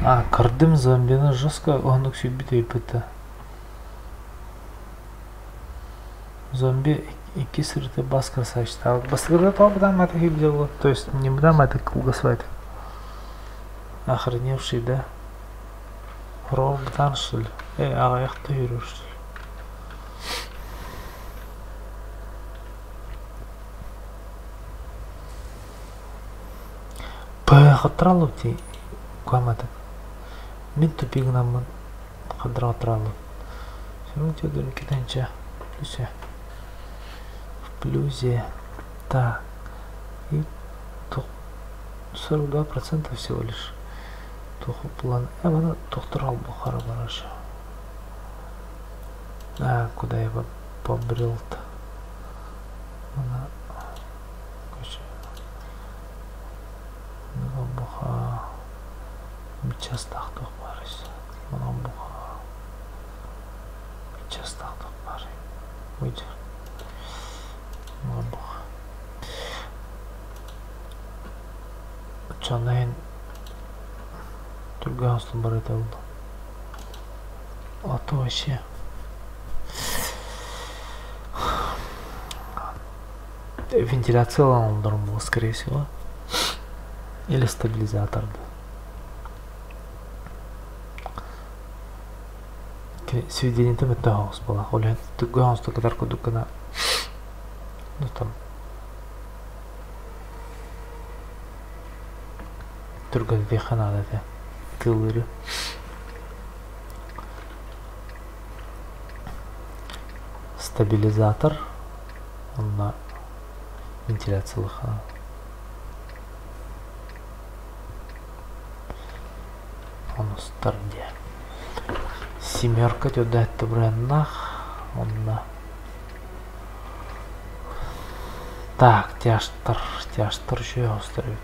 А, көрдүм зомбины жестко оннук сүүйбүт өйбүтэ. Зомби икки сырыты бас красавчик. Бастыгыда тоҕо бытааммата киирбитэ То есть не бытааммата кылгас Охреневший, да? Рол бытаан что ли? Э, аҕыйахта үүрэр что ли? П дии куаматык. Мин тупигынаммын хадырҕатыраллым. Китанча плюсе. В плюсе. Так. И 42% всего лишь. Туху план. Э, тохтор бухара бараша. А, куда я побрел-то? Она... Короче. Буха. Частах барыс. Мына буха. Частах бар. Выйдер. Мына буха. Чанайн түргэн бар это А то вообще вентиляция был, скорее всего. Или стабилизатор. Сведение там это хаос была. Оля, ты гаус только кудукана. Ну там. Түргэн надо это. Тылыры. Стабилизатор. Он на вентиляциялыха. Он где. Семерка туда это бреннах. Он на. Так, тяштар, тяштар еще я устрою.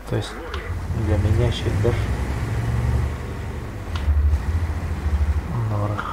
То есть для меня еще даже Норх.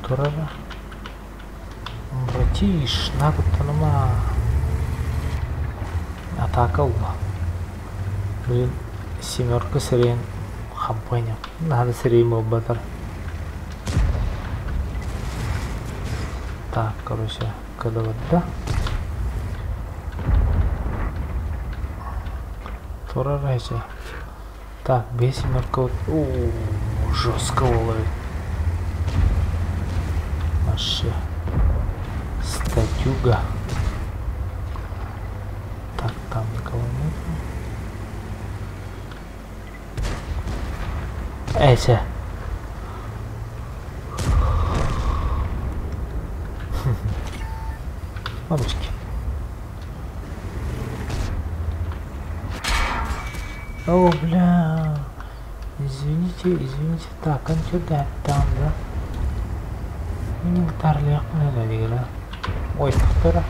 Турара. Братиш, накуттаныма. Атака улла. Блин, семерка сирэйин хампыанньа. Наһаа да сирэйим буолбатар. Так, короче, кыдабырда. Турар эчи. Так, бес семерка вот. О, жестко ловит. Вообще. Статюга. Так, там никого нет. Эти. Бабочки. О, бля. Извините, извините. Так, антидат там, да? Миниктарлиах Ой, тахтара.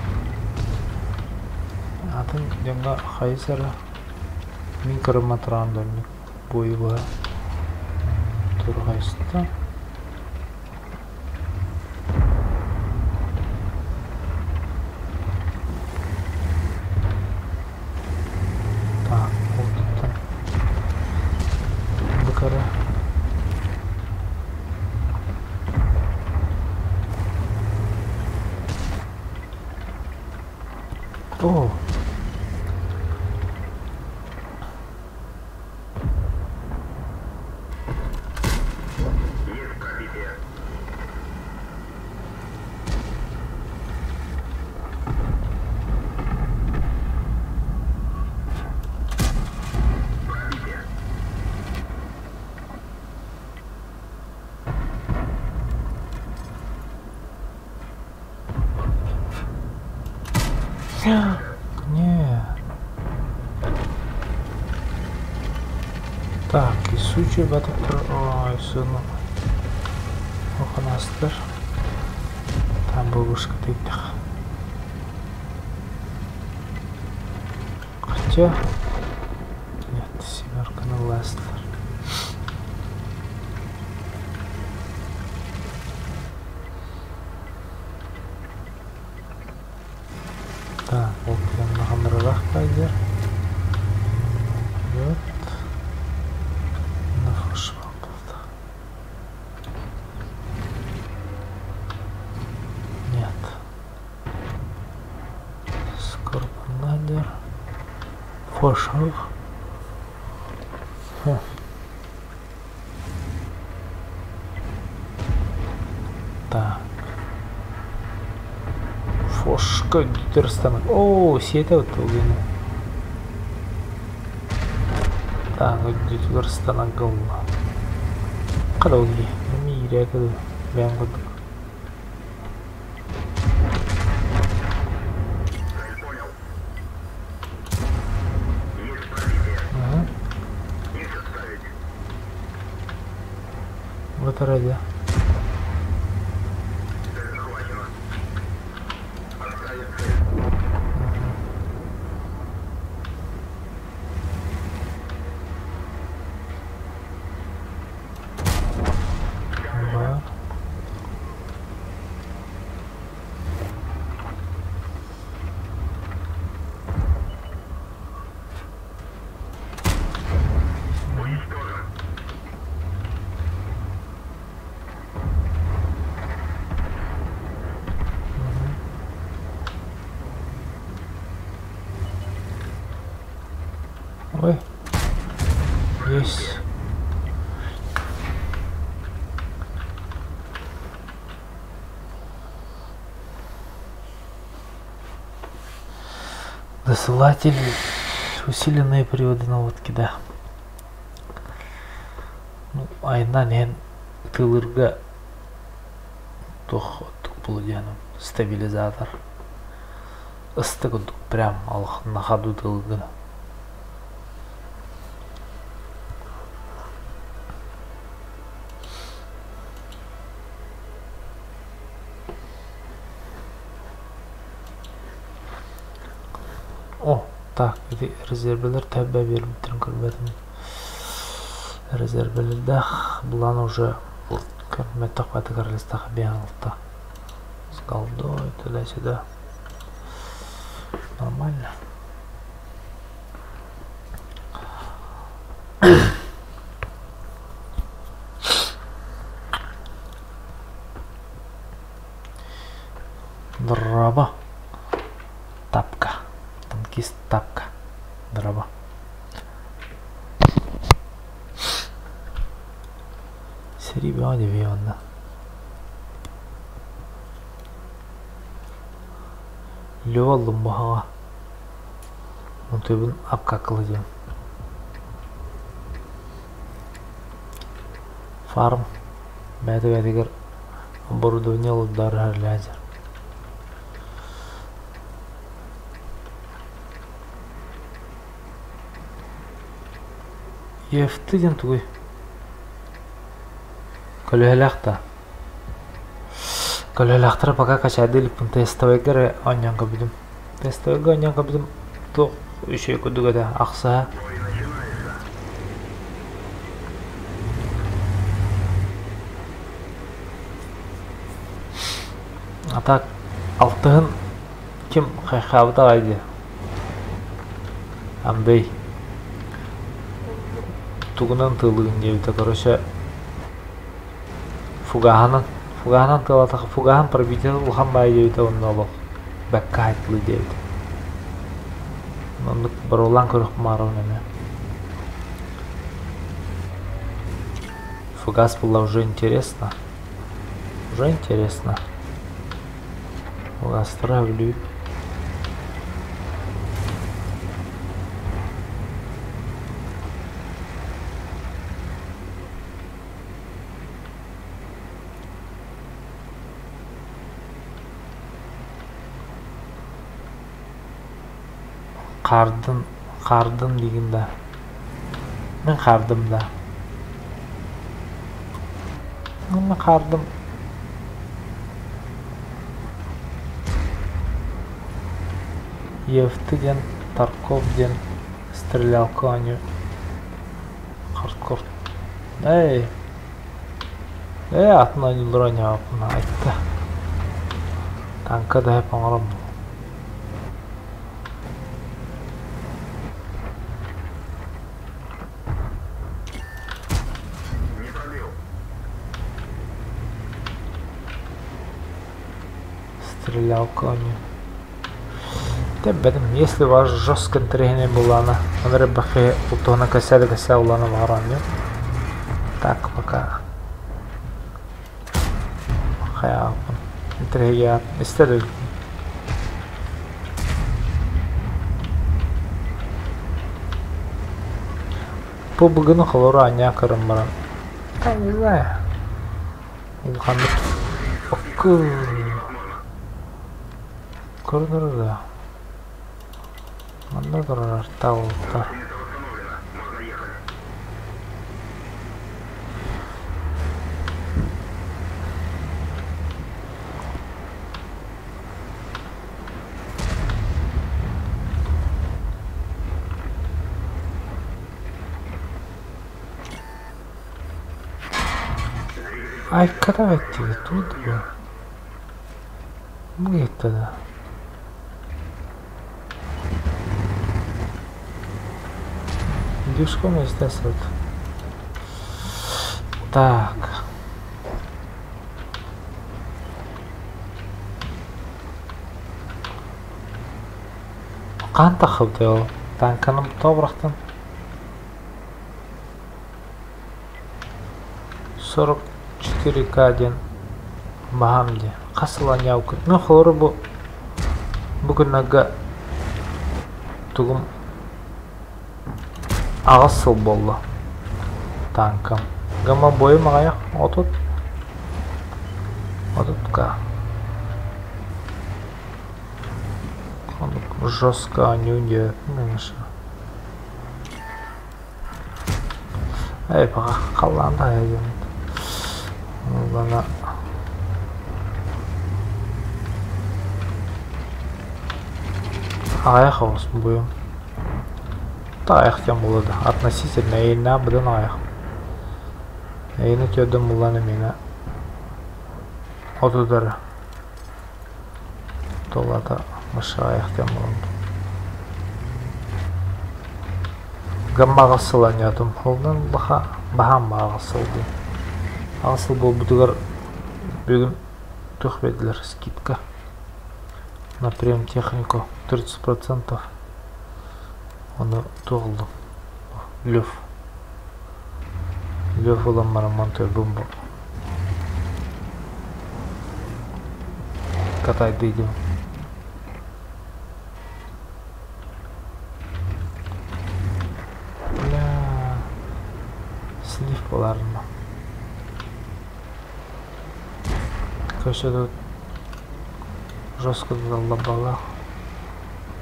Атын дьоҥҥо хайысара мин кырымматыраан донньук буойуга тургайста. Так, ол быкара. О! Есть пробитие. Пробитие. Не. Так, и сучи батып тур. Ой, сыну. Оханастыр. Там бабушка тыйдах. Хотя... Нет, семерка на ластер. Так, ол кэлэн пайдер. Вот. На Нет. Скорпионадер. Фошов. Хм. Так. Фошка гиперстанок. О, сиэтэ вот. Так, гиперстанок голла. Кадауги. Мире каду. Бэм кудук. Цель понял. Есть пробитие. Ага. Есть отставить. Вот ради. Цель захвачена. Отставить цель. Бар. Уничтожен. Ой. Есть. Досылатель усиленные приводы наводки, да. Ну, айынан эн тылырга туох оттук стабилизатор. Ыстык курдук прям алых на ходу тылгына. О, так, ити резервелер төбө бербиттерин көрбөтүм. Резервелердах булан уже көрмөттөх баты королевстах биалта. С голдой туда-сюда. Нормально. Дорообо. Тапка. Танкист тапка. Дорообо. Сэрии бөҕө диэбий онно. Лева Лумбаһаҕа. Онтуйбун апкаккыла диэн. Фарм бэйэтэ-бэйэтигэр оборудование ылардаары үлэлээдьэр. ЕФТ диэн тугуй? Көлөһөлөөх да? Көлөһөлөөхтөрө пока качаайда иликпин тестовайга эрэ оонньоон көрбүтүм. Тестовайга оонньоон көрбүтүм туох үчүгэй курдук этэ ахсыһа. А так алтыһын ким хайхаабыта аҕай дии. Андрей тугунан тыалыгын диэбитэ короче фугаһынан фугаһынан тыалатах фугаһын пробитие улахан баайы диэбитэ уонна олох бэккэ хайтлыы диэбитэ. Оннук боруолаан көрүөхпүн баҕарабын эмиэ. Фугас было уже интересно. Уже интересно. Фугастара өлүү. Хаардын, хаардын диигин да? Мин хаардым да? Уонна хаардым. Евты диэн Тарков диэн стрелялка оонньуу хардкор. Эй! Ээ атын оонньуулар оонньообоппун айта. Танка да оҥорон Стрелялка оонньуу. Тэббэтим. Если ваш жестко интэриэһинэй буоллаҕына, ону эрэ бэхи ултуһуна кэсээ да кэсээ улаана баҕар оонньуу. Так, пока. Хайааппын. Интэриэһигэр истэ да Бу бүгүн холоро анньаа көрөн баран, да не знаю, улаханнык окку көрүнэр да манна турар таулта Айката эттиги тут бу. Бу да. Дюшком естественно. Так. Хаһан таххыбытай ол? Тааҥканы тоҕо бырахтын? 44К диэн баһаам дии. Хас сыл анньаабыккыт? Мин холобура бу бу күннэргэ тугум аҕыс сыл буолла тааҥкам. Гамма бойум аҕыйах 30 30К. Жестко не диэбэппин конечно. Эй, пока халлаан таһыйа диэн. Ыллана аҕыйах оҕус буйум. Таайах диэн буолуо да относительно эйиннээх быдан аҕыйах. Эйини түөрдэн буллан эмиэнэ отутара. Тулата мышаайах диэн буолан. Гамма аҕыс сыл оонньоотум. Онон баха баһаам аҕыс сыл дии. Аҕыс сыл буолбутугар бүгүн туох биэрдилэр скидка на премтехнику 30%. Ону туох ыллым? Лев. Лев ылан баран монтуйбун бу. Катайдыйдым. Бля. Слив буолаарына. Короче, тут жестко залабала.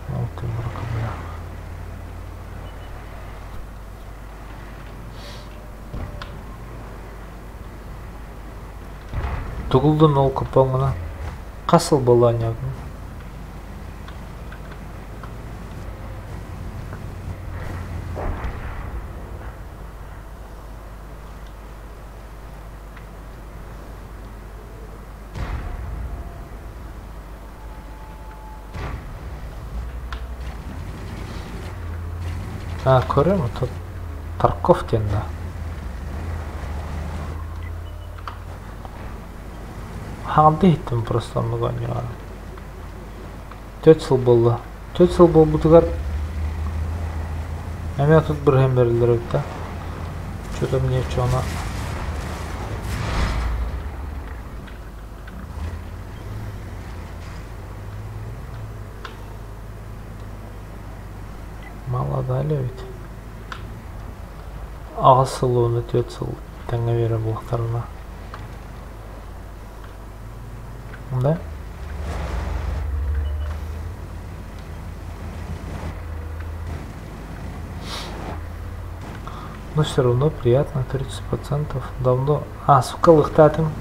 Ол тимурка, бля. Тугулдун ол купоҥҥуна хас сыл буолла оонньоотуҥ? А, көрөм, тут Тарков диэн да. Хаҥалды иһиттим просто оннук оонньоон. Түөрт сыл буолла. Түөрт сыл буолбутугар эмиэ тут бырыһыан бэриллэр эбит да. Что-то мне чона Мало дали эбит. Аҕыс сыл уонна түөрт сыл тэҥҥэ биэрэр буолуохтарына. Да? Но все равно приятно, 30%. Давно... А, сука, лыхтаатым.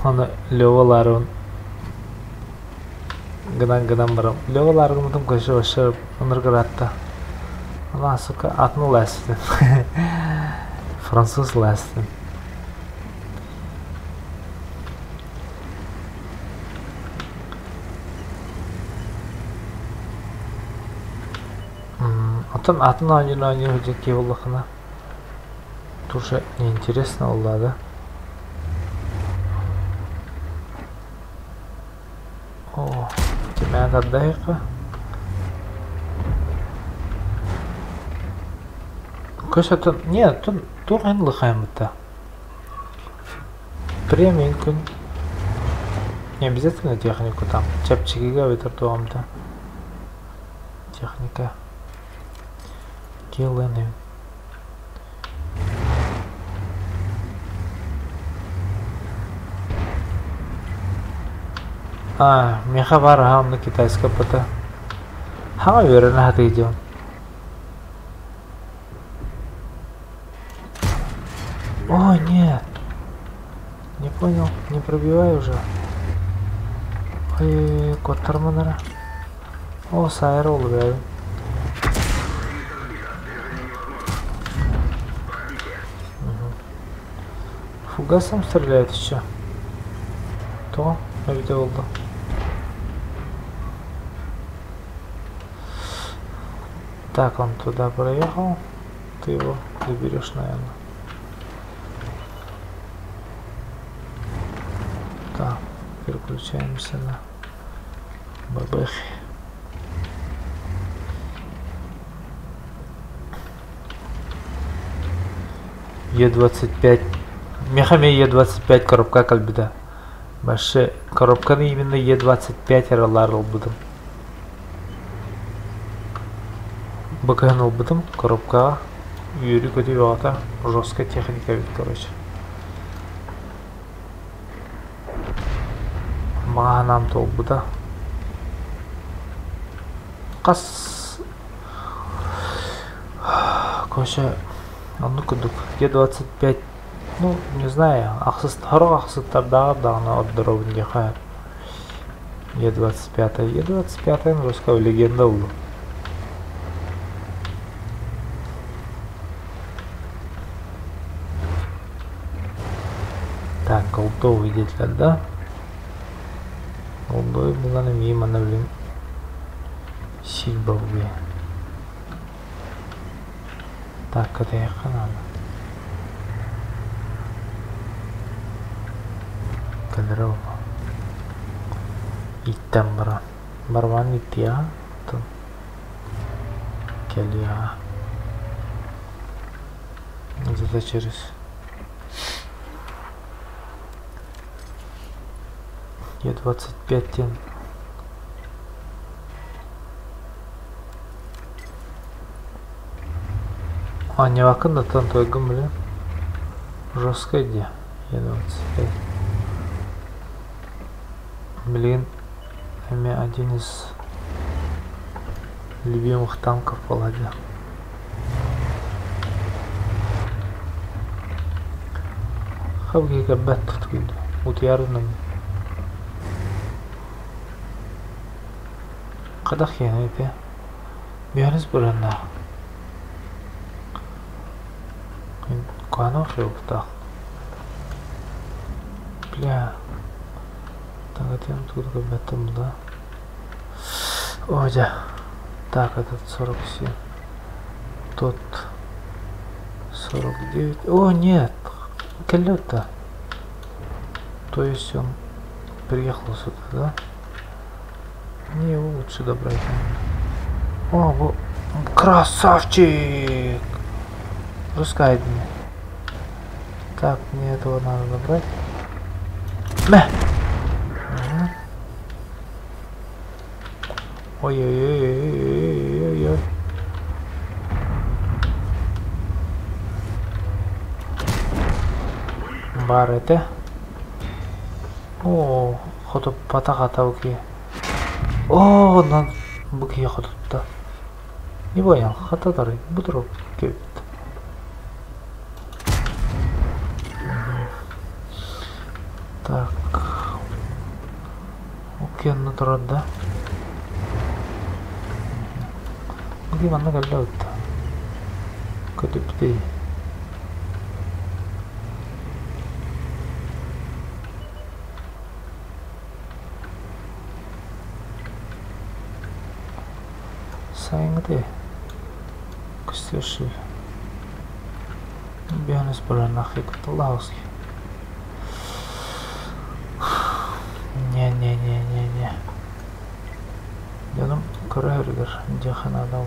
Аны Лева Ларун гынан гынан баран Лева Ларгымытым көшө вообще ыныргыратта. Ана, сука, атын ластин. Француз ластин. Оттон атын оонньуур оонньуур сылдьар киһи буоллаххына тоже неинтересно буолла да. О, тебя отдай-ка. Көс атын, не, тун туох эн лыхайымыта. Премиум күн. Не обязательно технику там. Чэпчэкигэ эбэтэр туоҕумта. Техника. Киэллээн А, миэхэ баар аһа онно китайскай ПТ. Хаҥа үөрэнэ сатыы дьон. О, нет. Не понял, не пробивай уже. Ой, куоттарманара. О, сайра улыбаю. Фугасом стреляет еще. То, эбитэ буолла. Так, он туда проехал. Ты его заберешь, наверное. Так, переключаемся на ББХ. Е25. Мехами Е25 коробка кэлбитэ. Вообще, коробканы именно Е25 эрэ ылбытым. Бу кыһын ылбытым коробкаҕа үөрүү-көтүү бөҕөтө жесткая техника эбит короче. Баҕа санаам туолбута. Хас короче оннук курдук Е25 ну не знаю ахсыс сорох ахсыттардааҕар даҕаны ордоробун диэхэ Е25 Е25 русского легенда буолуо. Так, голдовый диэтилэр да? Голдовый булан эмиэ манна билин сир бабыйа. Так, кэтэһиэххэ наада. Кэлэрэ буолуо. Ииттэн баран. Барбаан ииттиэҕэ, оттон кэлиэҕэ. Где-то через Е25 диэн Оонньообоккун да оттон туойгун билэн жесткай дии Е25. Билигин эмиэ один из любимых танков буолла дии. Хабыгы көрбөт утуйарынан Хайдах киһиний ити? Биһэрис бырыаннаах. Куһаҕан суруктаах. Бля. Так, это тут көрбөттүм да. О, дьэ. Так, этот 47. Тот 49. О, нет. Кэллэ То есть он приехал сюда, да? Мне его лучше добрать. О, во... красавчик! Пускай мне. Так, мне этого надо добрать. Мэ! Угу. Ой-ой-ой-ой-ой-ой-ой. Баар этэ. Оо, хотуппатах ата бу киһи. Оо, онон бу киһи хотутта. Не понял, хата бу турук кэбит. Так. Окей, онно турар да. Бу киһи манна кэллэ бытта. Көтүптүй. Сайыҥҥы көстөр Биһаныс баранах Лауски. Не-не-не-не-не. Дьонум көрөһөрүгэр дьиэхэ наада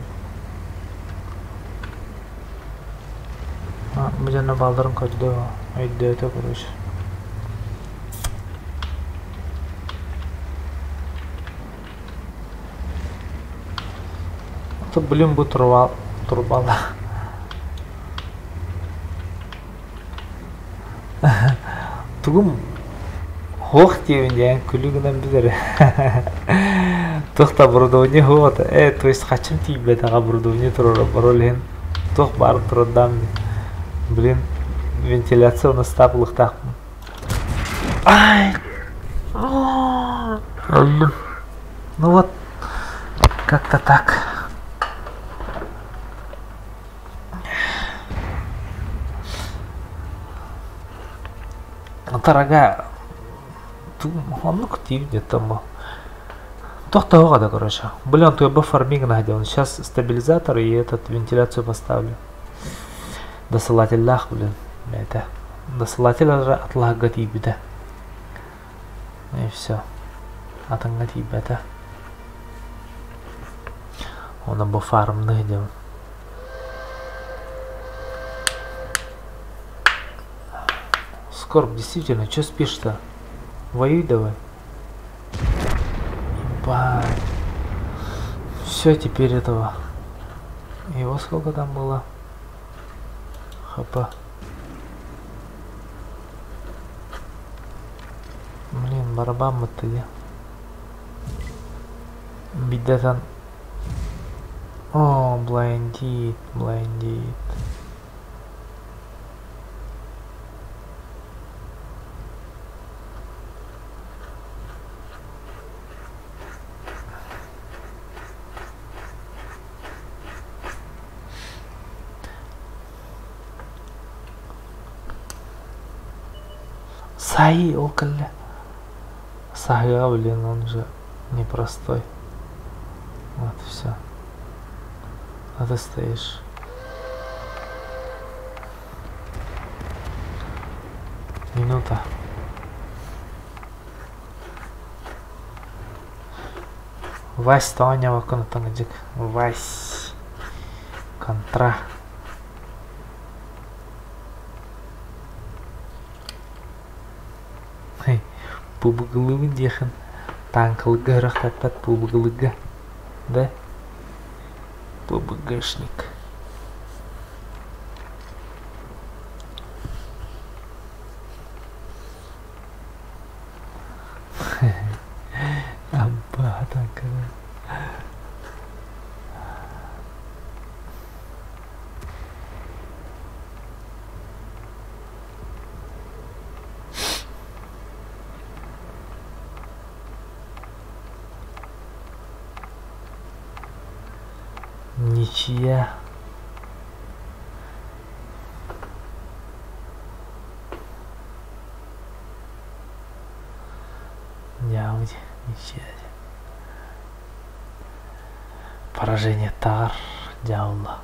Бу дьоно баалларын көрдө, өйдөөтө короче. Блин, бу труба, трубала. Тугум Һуох диэбин диэн күлүү гынан билэр. Туох да оборудование суох этэ. Ээ, то есть хачым тиийбэтэҕэ оборудование туруорар ол иһин туох баар турардаам блин вентиляция у нас ылыахтаахпын. Ай! Өллүм. Ну вот, как-то так. Дорогая, оннук тиийбит там Тохтоһуга да, короче. Блин, то фарминг находил. Сейчас стабилизатор и этот вентиляцию поставлю. Досылателлаах, блин. Это. Досылатель атлаһга тиийбитэ. И все. Атыҥҥа тиийбэтэ. Оны бу фармны делал. Скорб, действительно, что спишь-то? Воюй давай. Ебать. Все, теперь этого. Его сколько там было? ХП. Блин, барабан ты. Бидетан. О, блайндит, блайндит. Саи около. Сага, блин, он же непростой. Вот, все. А ты стоишь. Минута. Вась тоҕо оттон Вась. Контра. Пубугулугун диэхин танкалыга ырахтаппат пубугулуга. Да? ПБГшник. Абба танкада. Ничья. Ньаамыт ничья. Поражение таар дьаалла.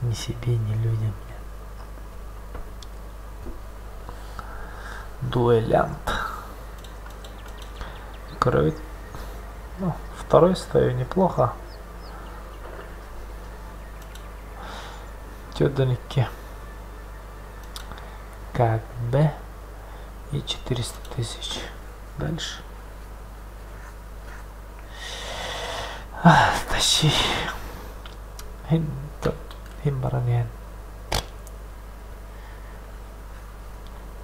Ни себе, ни людям. Дуэлянт. Кровь. Ну, второй стою неплохо. Тёдоники. Как Б и 400 тысяч. Дальше. А, тащи. Хин баран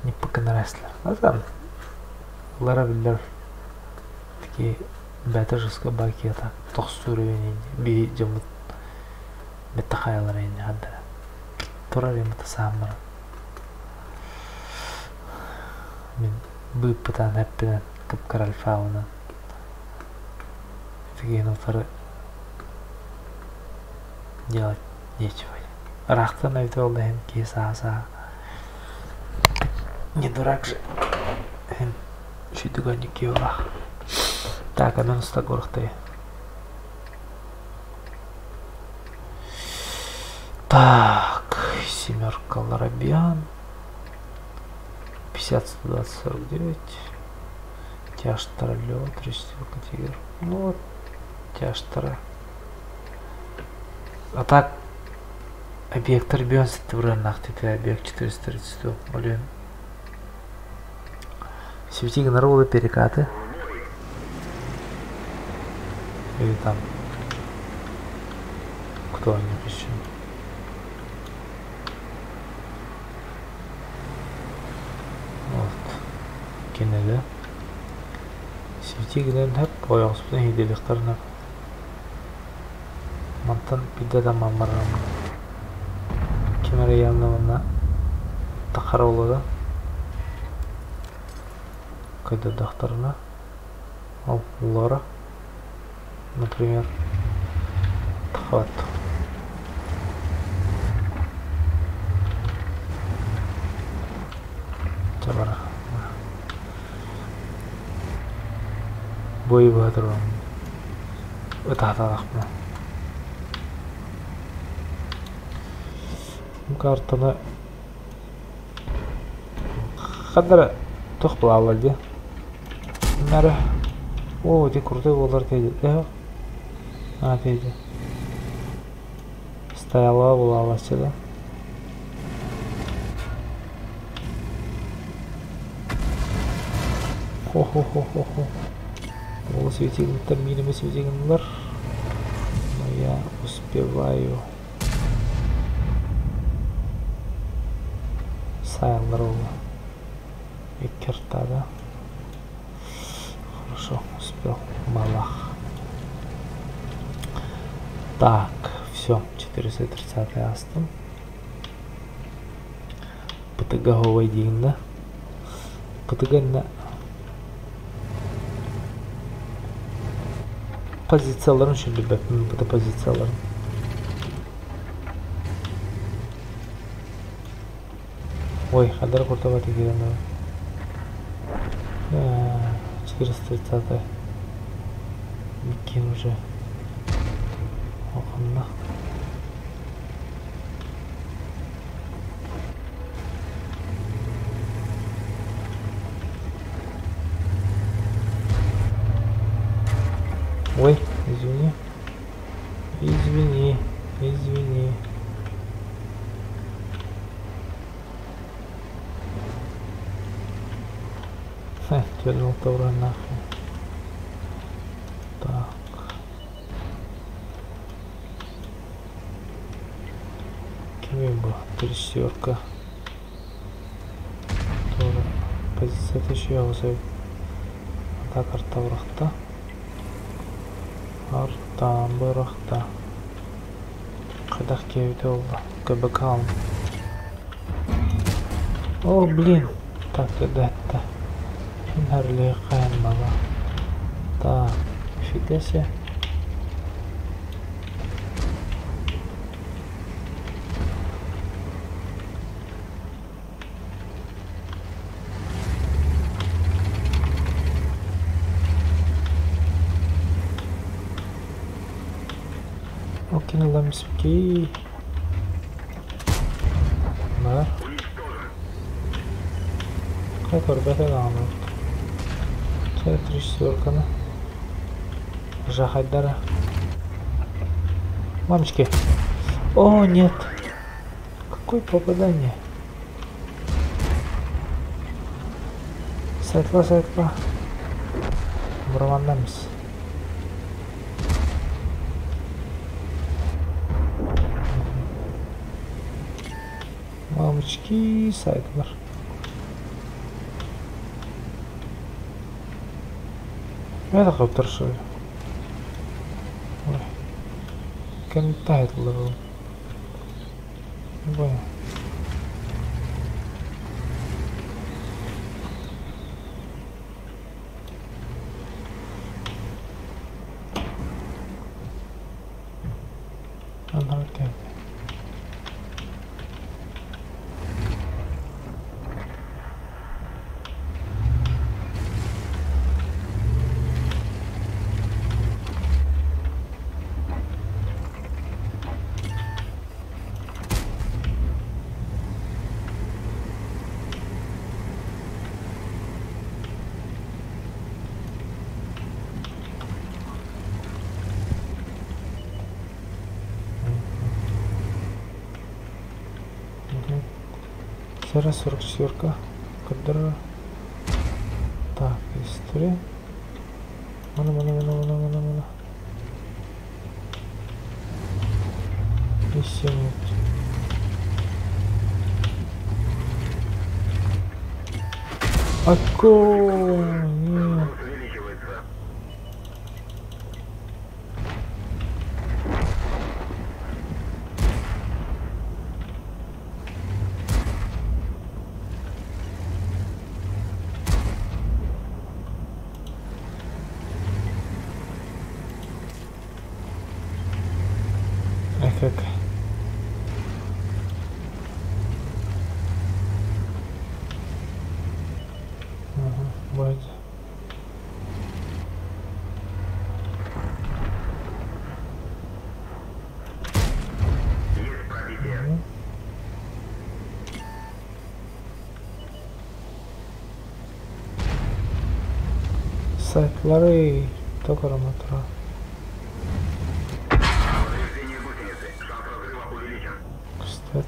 Не поконраслер. А там Лара биллэр такие бэта жестко бакета тохсур би дьоммут бетта хайалар ини хаддара турар имата сааммара мин быыппытаан эппинэн кыпкар альфаунан такие утары делать нечего. Ыраахтан эбитэ ол иһин киһи саа-саа не дурак же Сүүтүгэнникиолах. Так, анан устагорхтай. Так, семерка Ларабиан. 50, 120, 49. Тяж Троллё, 34 тигр. Ну вот, тяж Тара. А так, объект Рбион сеттебран объект 432. Блин. Свети народа перекаты. Или там кто они еще? Вот. Кинеде. Свети генен хеп ойоҕуспутун иһиделихтарына мантан бидде да маммарам ким эрэ ялнабына тахара олода кайдадахтарына ол Лора например тахабат Чабара. Бой баатырбам. Ытааталахпына. Картаны хаддара тух булаалар дии. Нары. О, ди крутой болар тейди. А, тейди. Стояла булаалачы да. Хо-хо-хо-хо-хо. Ол светильниктер минимум светильниктер. Но я успеваю. Сайлар Иккерта, да? Хорошо, успел. Малах. Так, все, 430 Астон. ПТГ один, да? ПТГ на позицияларын şimdi bu da позицияларын. Ой, хадар куртабат екен. 430 Микин уже. Оконна. 46 бырыһыаннаах. Так. Кимий бу? Тридцать Туора позицията үчүгэй сөп. Атака арта бырахта. Артан бырахта. Хайдах киэбитэ буолла? КБК О, блин! Так, это. Хин Так, нифига себе. Окей, ламсики. Бар. Как ребята даҕаны Три четверканы. Жахайдара. Мамочки. О, нет. Какое попадание. Светла, светла. Бұрмандамыз. Мамочки, сайтлар. Это қылып что ли? Ой. Кем тает был. Не понял. Ана Сера 44 Кадра. Так, история. Мана, мана, мана, мана, мана, мана. И 7. Аку! Нет. Увеличивается. Эх, как. Ага, будет. Есть пробитие. Мгм. Сайтлары Токараматра. Повреждение гусеницы. Шанс разрыва увеличен. Кстати.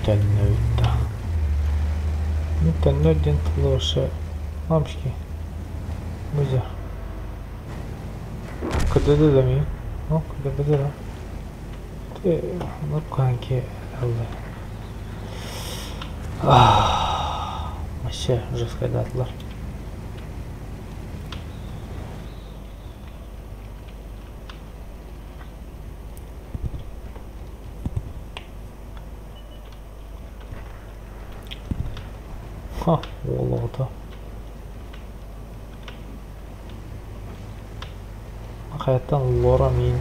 Төннөйттэ. Төннөр диэн тылы вообще мамочки. Бузя. КДД да ми? Ну, КДД да. Ты, ну, канки, Вообще жестко датлар. Ха, уол оҕото. Хайаттан Лора миин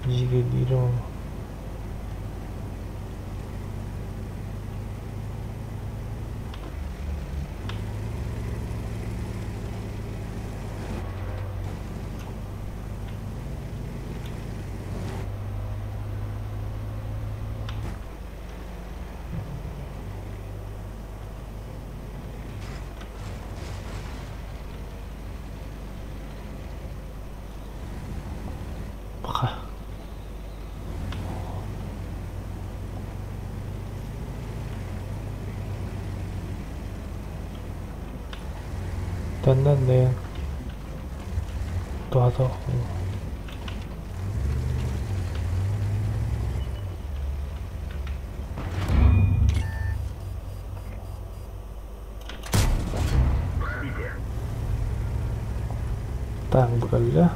дьигэлиирэ ол. Пока. Төннөн дэйэн туһата Таҥ быгалла.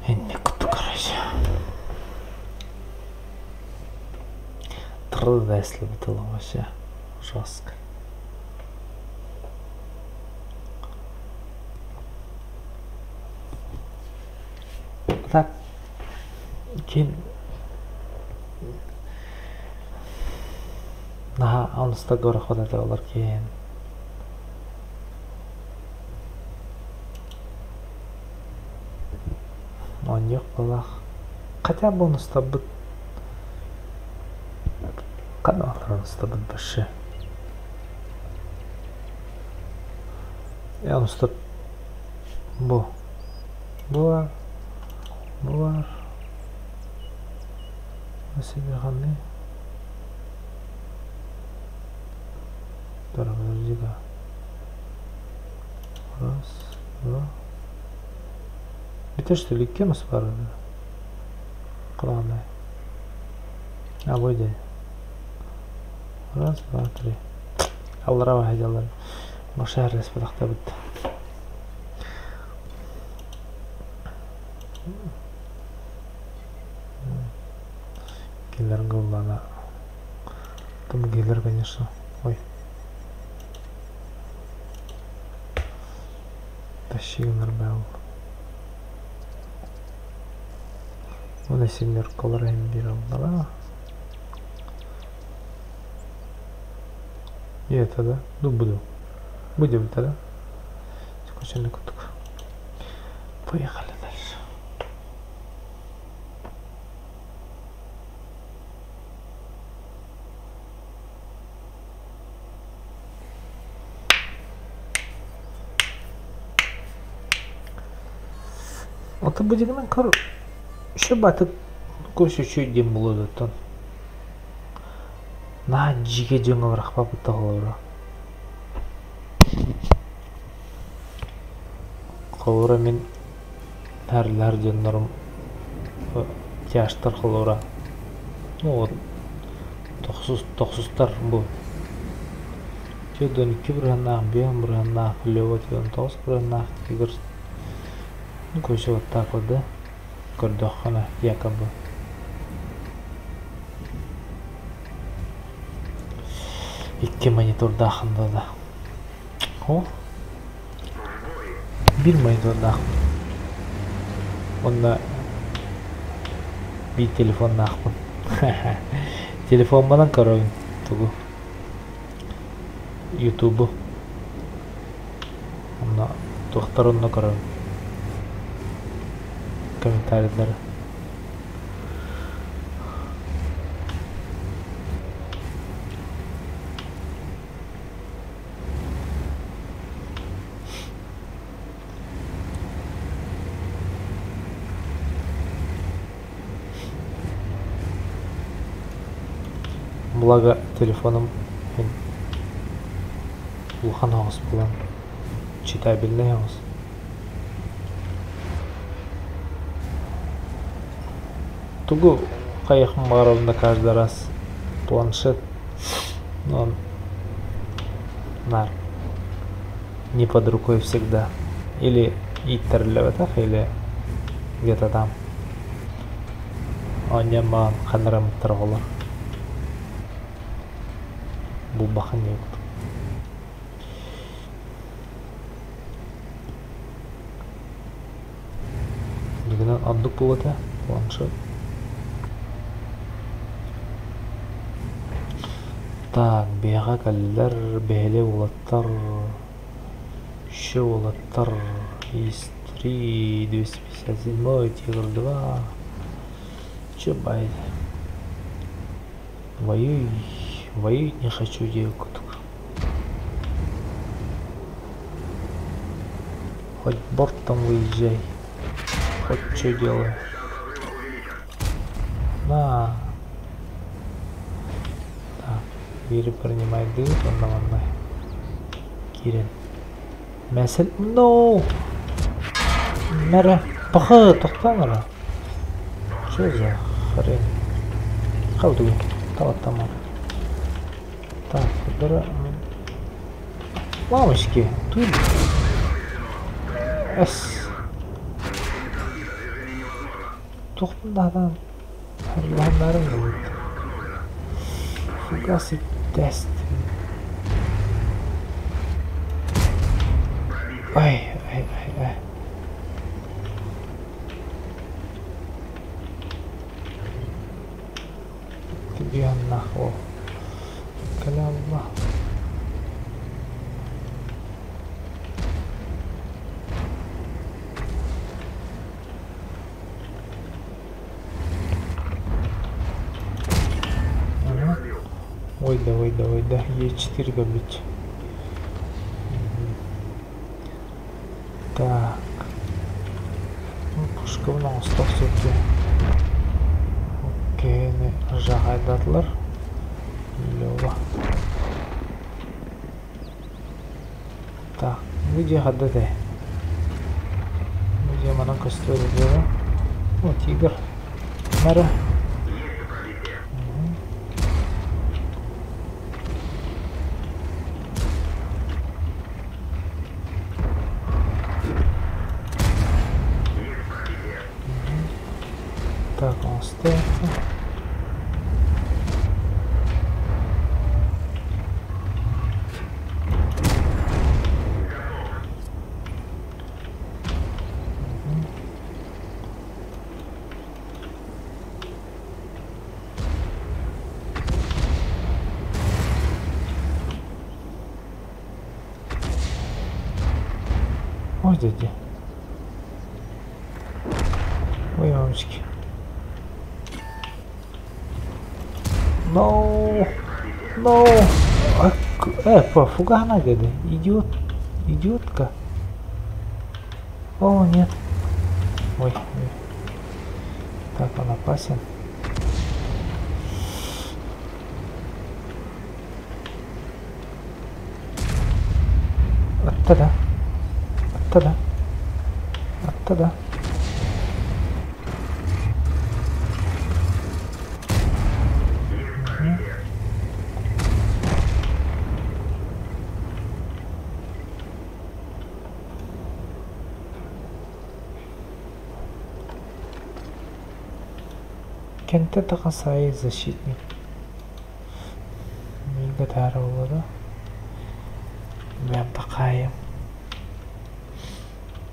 Инник курдук короче. Трудно, если бы было вообще жестко. Так, кин наһаа онуста гороход этэ олор киэн. Оонньуох буоллах. Хотя бы онустарбыт ханна онустарбыт вообще. Я онустар бу бу бар бу бар себе ханны подожди-ка. Раз, два. Это что ли кем спарады? Главное. А, выйди. Раз, два, три. Аллара вахадялар. Машар респадахта бит. Киллер Голлана. Там Гиллер, конечно. Ой. Тащи Норбел. Уна семеркалар эм бир аллара. И это, да? Ну, буду. Будем тогда. Скучный куток. Поехали дальше. Ото будигынан көр еще батык көс үчүй диэн буолуо Наһаа дьигэ дьоҥҥо бырахпаппыт холобура. Холобура мин һэрлэһэр дьоннорум тяжтар холобура ну вот тохсус тохсустар бу 42 бырыһаннаах, 5 бырыһаннаах, Лева 99 бырыһаннаах тигр ну короче вот так вот да көрдөххүнэ якобы икки монитордаахын да да О биир монитордаахпын уонна биир телефоннаахпын телефоммунан көрөбүн тугу ютубу онно туохтар онно көрөбүн. комментарийдары. Благо телефоным улахан оҕус буолан читабельнай оҕус. Тугу хайыахпын баҕарабын да каждый раз планшет, но он наар не под рукой всегда. Или ииттэриллибэтэх, или где-то там. Оонньоон маҕан ханна эрэ омуктар оҕолор булбаххын диэбит. Бүгүнэн ордук буолуо этэ планшет. Так, биһиэхэ кэллилэр бэһилэ уолаттар, еще уолаттар из три 257 тигр два. Че бай? Воюй, воюй не хочу диэбит Хоть бортом выезжай, хоть что делай. На. Так, биири принимайдыыр онно манна киирэн. Мәсел no! Мэрэ, пахы, тохтоон эрэ. Что за хрень? Хабдугу, талаттамар. Так, кудара... Мамочки, тут... Эс. Туохпун даҕаны Һаллаһыннарым ылбыт. Фугас тест. Ай, ай, ай, ай. Түгүөннах ол. Кэлэ алла. Ой да, ой да, ой да, Е4 добить. Так. Ну, пушкабын оҥостох сөпкө. Окейни жаҕайдатылар. Лева. Так, где ХДД? Где манан көстөр дело? О, тигр. Мэра. Так, он стоит. Ой, дядя. Ой, мамочки. No! No! Фугана деді. Идиот. Идиотка. О, нет. Ой, ой. Так, он опасен. Оттуда. Оттуда. Оттуда. Кентэ Такасай защитник. Минга таара буолла Бэм такайым.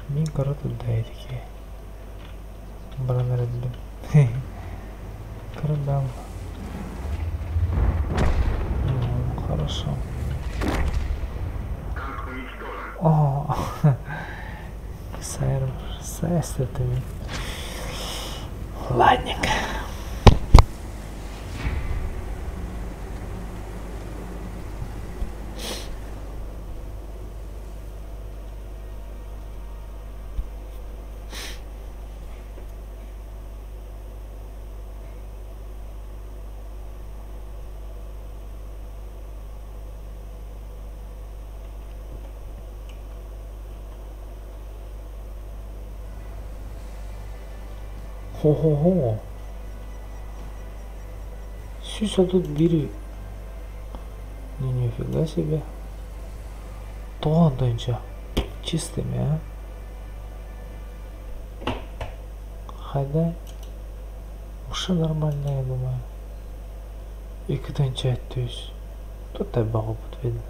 Мин кыра турда этики. Баран эрэлбин. Кыра бэм. Хорошо. О, сэр, сэр, это. Ладненько. Хо-хо-хо. 131. Ну нифига себе. Тоҕо дойдьа чистыми, а? Хайда уже нормально, я думаю. Икки тыһыынча 700. Тут элбэх опыт видно.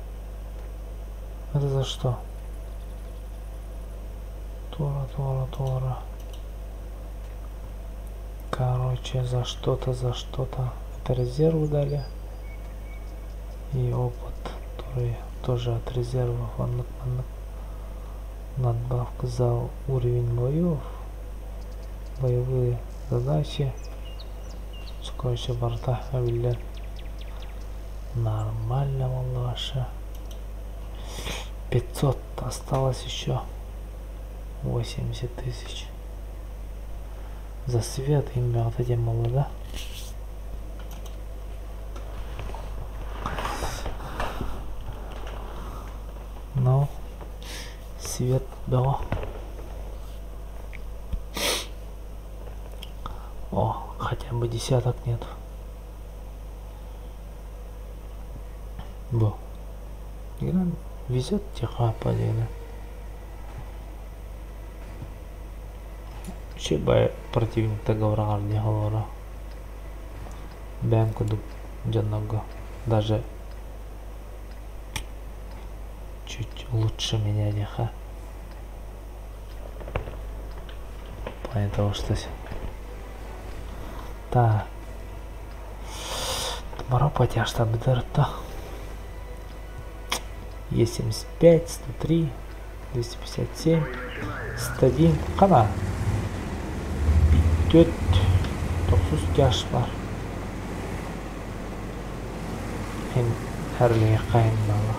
Это за что? Туора, туора, туора. Короче, за что-то, за что-то. Это резервы дали. И опыт, который тоже от резервов. Он, он, надбавка за уровень боев. Боевые задачи. Короче, барыта эбиллэр. Нормально вообще. 500 осталось еще. 80 тысяч. За свет им вот эти да? Ну, свет да. О, хотя бы десяток нет. Бу. Везет тихо падение. Чебай противник договора не говора. Бэм кудук дьонного. Даже чуть лучше меня неха. В плане того, что... Так. Маропати аж там то. Е75, 103, 257, 101. Қана. 4, 9 жаш бар. Хин әрлеге қайын бала.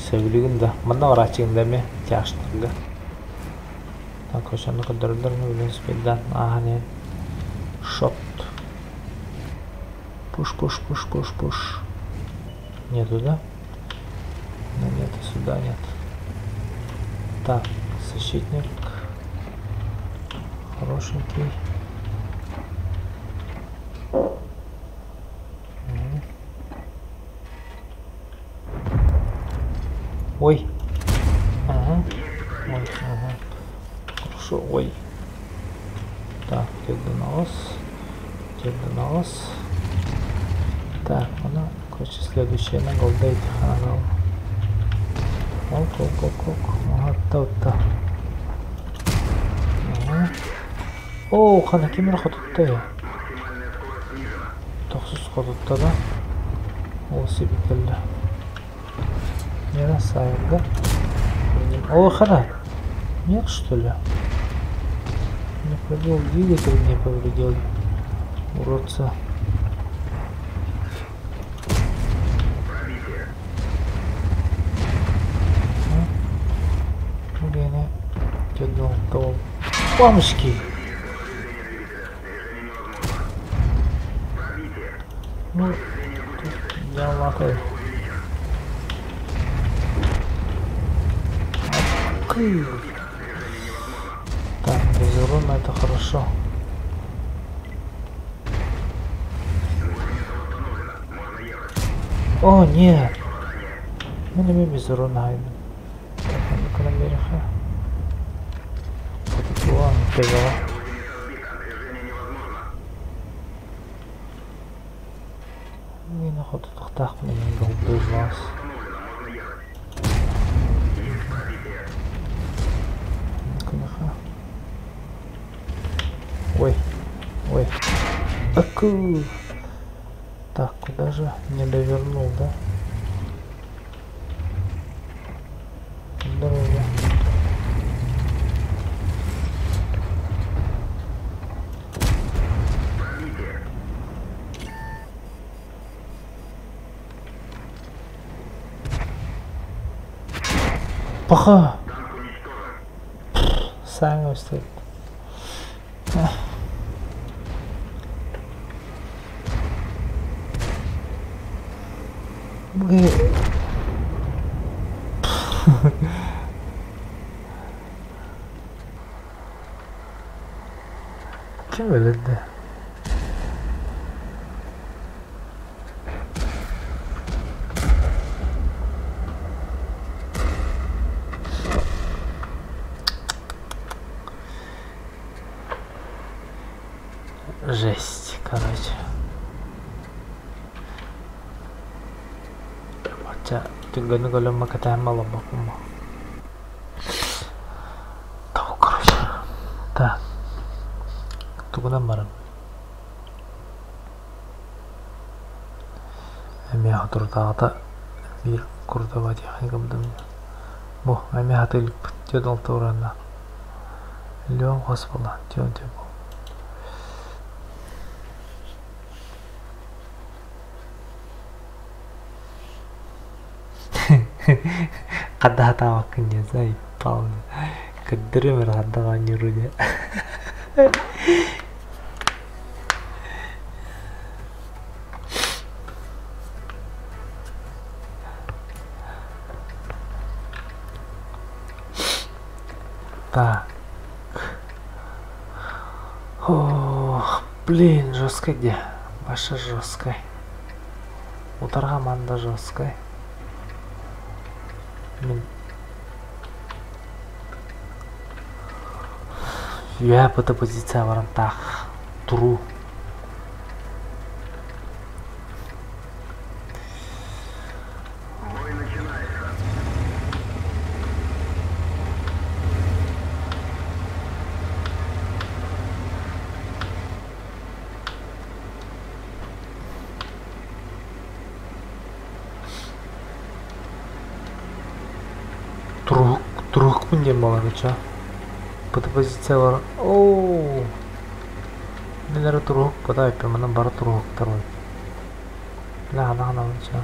Сөбүлүгүн да, манна барааччыгын да эмиэ тяжтарга. Так, ошону көрдөрөллөр велосипеддан ааһан иһэн шот. Пуш, пуш, пуш, пуш, пуш. Нету, да? Ну нет, и сюда нет. Так, защитник. Хорошенький. Ой. Ага. Ой, ага. Хорошо, ой. Так, где на вас? Где на вас? Так, она, короче, следующая на голдейте ханал. Ок, ок, ок, ок. Ага, то, то. Ага. О, хана кимер хотутта я. Тохсус хотутта да. О, себе келді. Не да? О, хана. Нет, что ли? Не пробил двигатель, не повредил. Уродца. Бомжки! Ну, тут я лапаю. Так, без урона это хорошо. О, нет! Мы не без урона. Так, ну-ка наверх. Ой, ой. Аку. Так, куда же? Не довернул, да? Здорово. Паха! Сами стоит. Ким өлөрдө? Жесть, короче. Бачча түргэнник өлөммө кэтэһэн олорбоппун Того, короче. Так. Тугунан баран. Эмиэ соторутааҕыта биир курдуба техникабытын бу эмиэ хатыылыкпыт түөрт алта уранна. Леон хос буолла түөрт буол. Хадда хатаабаккын диэн заебал. Көрдөрүм эрэ хадда оонньууру диэн. Так. Ох, блин, жесткой где? Ваша жесткая. Утарга манда жесткая. Мин Үөһэ быта позиция баран таах туруу. Бой начинается. Турук турукпун диэн буолар ча. Быта позиция бар. Оо. Мин эрэ турук бата эппин манан бары туруктар Бля, хана хана ча.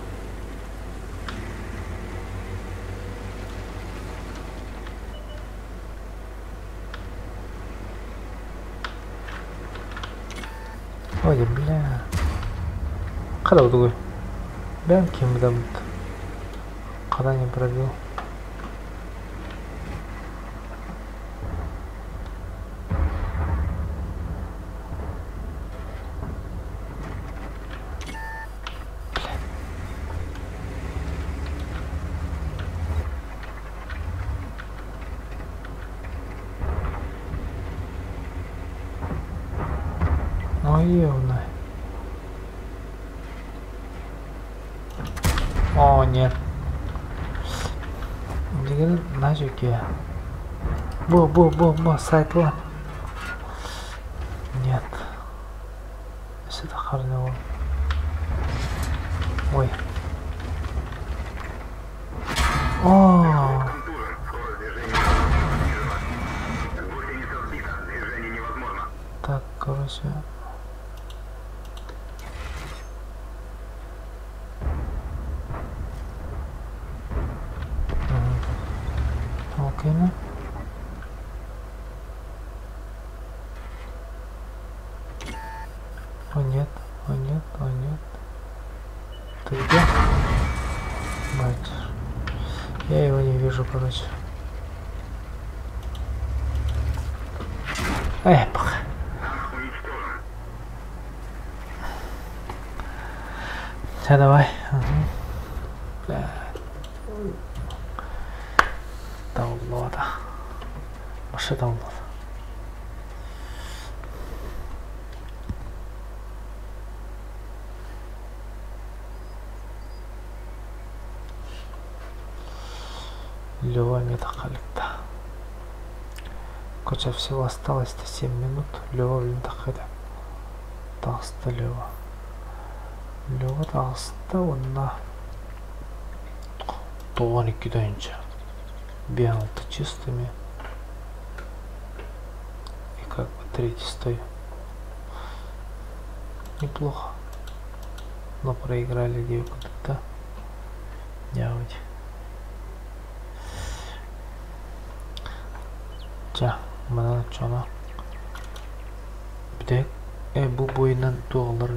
Ой, бля. Хада другой. Бля, кем да Когда не пробил. Ой, ёбаный. О, нет. Билигин нафиг Бу, бу, бу, бу, сайт вот. Нет. Сюда харнего. Ой. О, Контужен. Скорость движения снижена. Гусеница сбита. Движение невозможно. так, короче. Мгм. Окей, ну. О нет, о нет, о нет. Ты где? Мать. Я его не вижу, короче. Эй, пах. Танк уничтожен. Все, давай. Ага. Бля. Даулода. Машина даулода. Лева метакаликта. Короче, всего осталось-то 7 минут. Лева блин тахада. Таста Лева. Лева таҕыста уонна 92 тыһыынча 5-6 чистыми и как бы третий стою. Неплохо. Но проиграли девку-то. Нявать. Ча, манан чона. Бүтэһик бу буойунан туоҕалар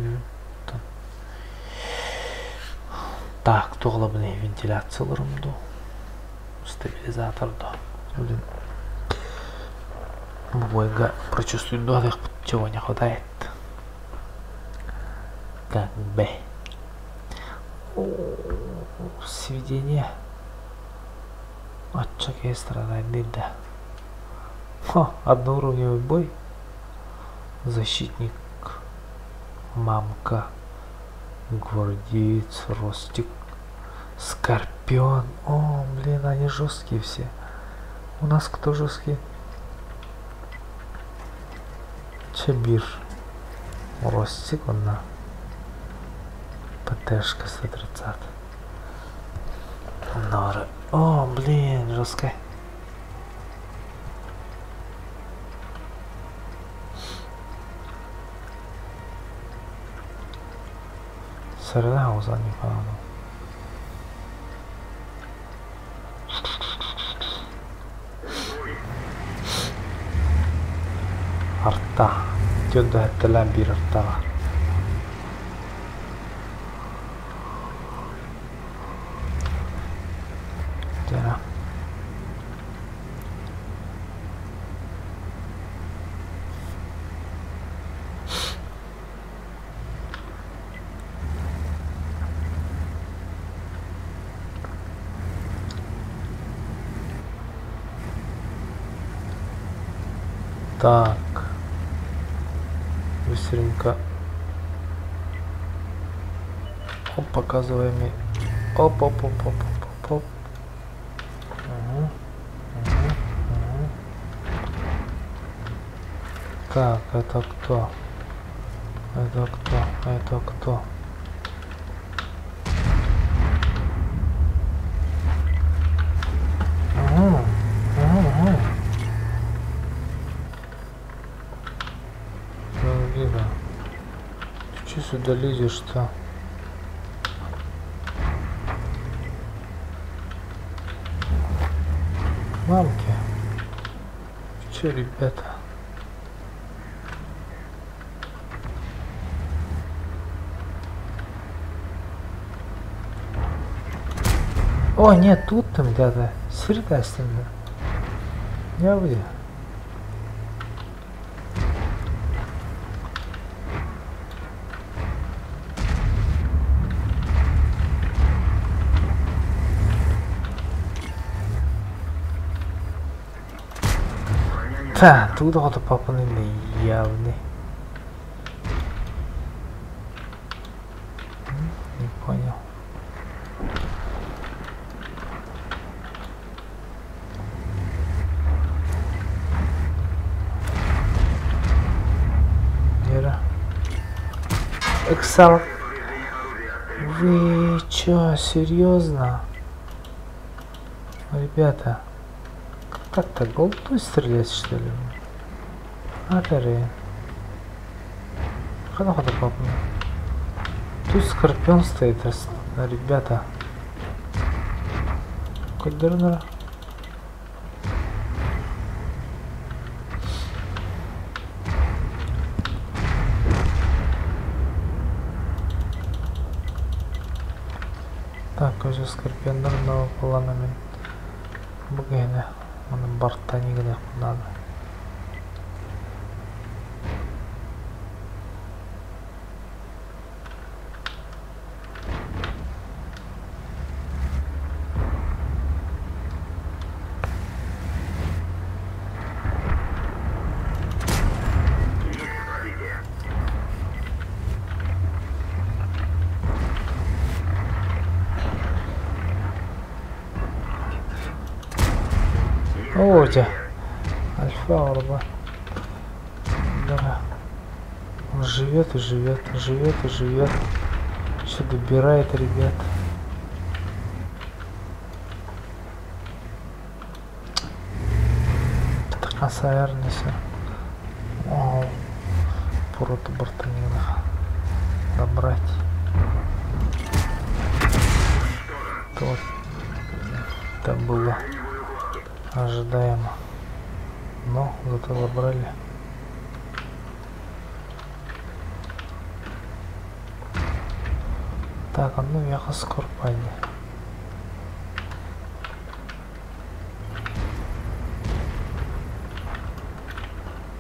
Так, туоҕалабын вентиляцияларым дуу, стабилизатор дуу. Блин, бу бойга прочувствую чего не хватает. Как бы. Сведение. Оччо киһи страдает да. Хо, одноуровневый бой. Защитник. Мамка. Гвардеец, Ростик. Скорпион. О, блин, они жесткие все. У нас кто жесткий? Чабир. Ростик он на ПТшка 130. Нора. О, блин, жесткая. Сарына хаузан не Арта. Түөрт сэттэлээх биир артаҕа. Дьэ. Так. Быстренько. Оп, показываем. Оп, оп, оп, оп, оп, оп. Угу. Угу. Угу. Так, это кто? Это кто? Это кто? Угу. Угу, угу. Лига. Ты че сюда лезешь-то? Мамки. Че, ребята? О, нет, тут там где-то. Сверхъестественно. Я выйду. Та, тут вот попали явный. Не понял. Вера. Excel. Вы чё, серьезно? Ребята, как-то голду стрелять, что ли? Атары. Хана-хана папа. Тут скорпион стоит, ребята. Кодернер. Так, уже скорпион нового плана Бгн. Он борта нигде надо. О, дьэ, Альфа Орба. Да. Он живет и живет, живет и живет. Что добирает, ребят. Касаернесе. О, Порота Бартанина. Добрать. То это было ожидаемо. Но зато забрали. Так, а ну я скорпани.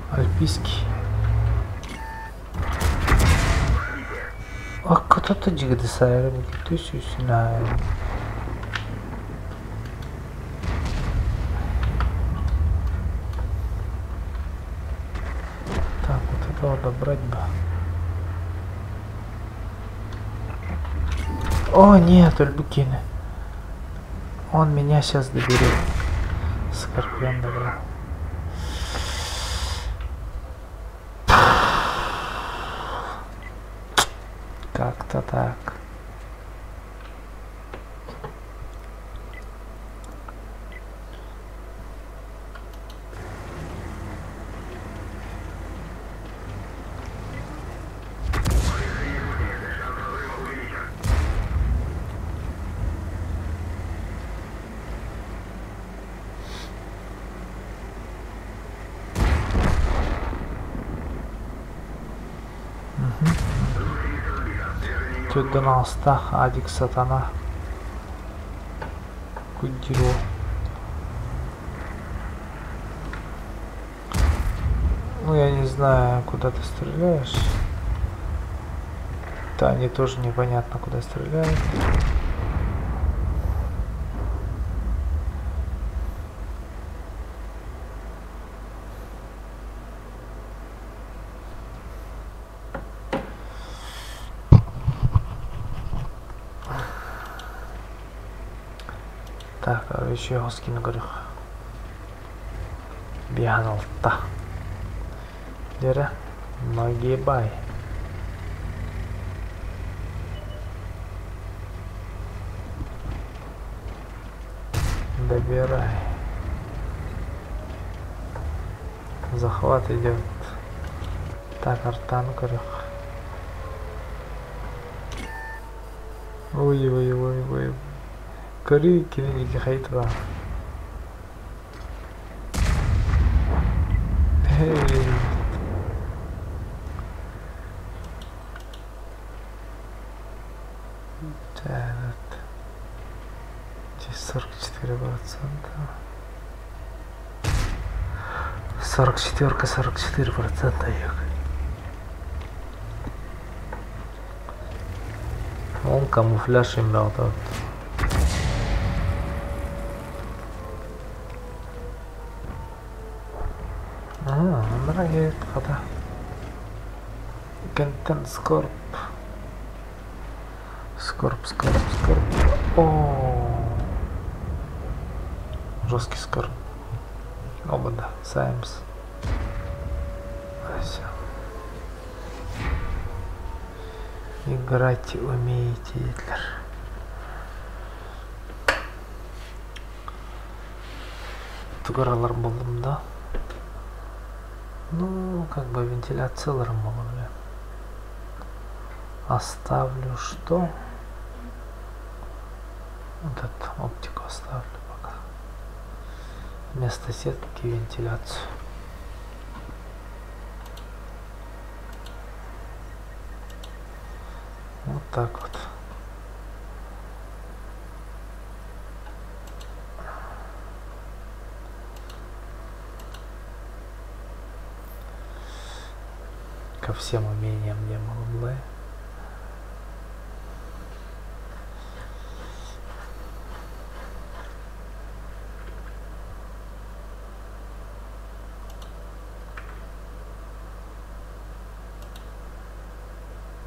Альпийский. А кто-то дигдесайр Так, вот этого добрать бы. О, нет, Альбукины. Он меня сейчас доберет. Скорпион добрал. Как-то так. Түдден Адик Сатана. Кудиро. Ну, я не знаю, куда ты стреляешь. Да, они тоже непонятно, куда стреляют. Так, еще я скину говорю. Бианалта. Дера, нагибай. Добирай. Захват идет. Так, артан говорю. Ой-ой-ой-ой. Көрүү кинини хайтра. Эй. Так. Здесь 44%. 44, 44%. Он камуфляж имел тут. Кентен Скорп. Скорп, Скорп, Скорп. О, жесткий Скорп. Оба, да, Саймс. Все. Играть умеете, Гитлер. Тугаралар болдум, да? Ну, как бы вентиляцияларым болду. Оставлю что? Вот эту оптику оставлю пока. Вместо сетки вентиляцию. Вот так вот. Ко всем умениям не было.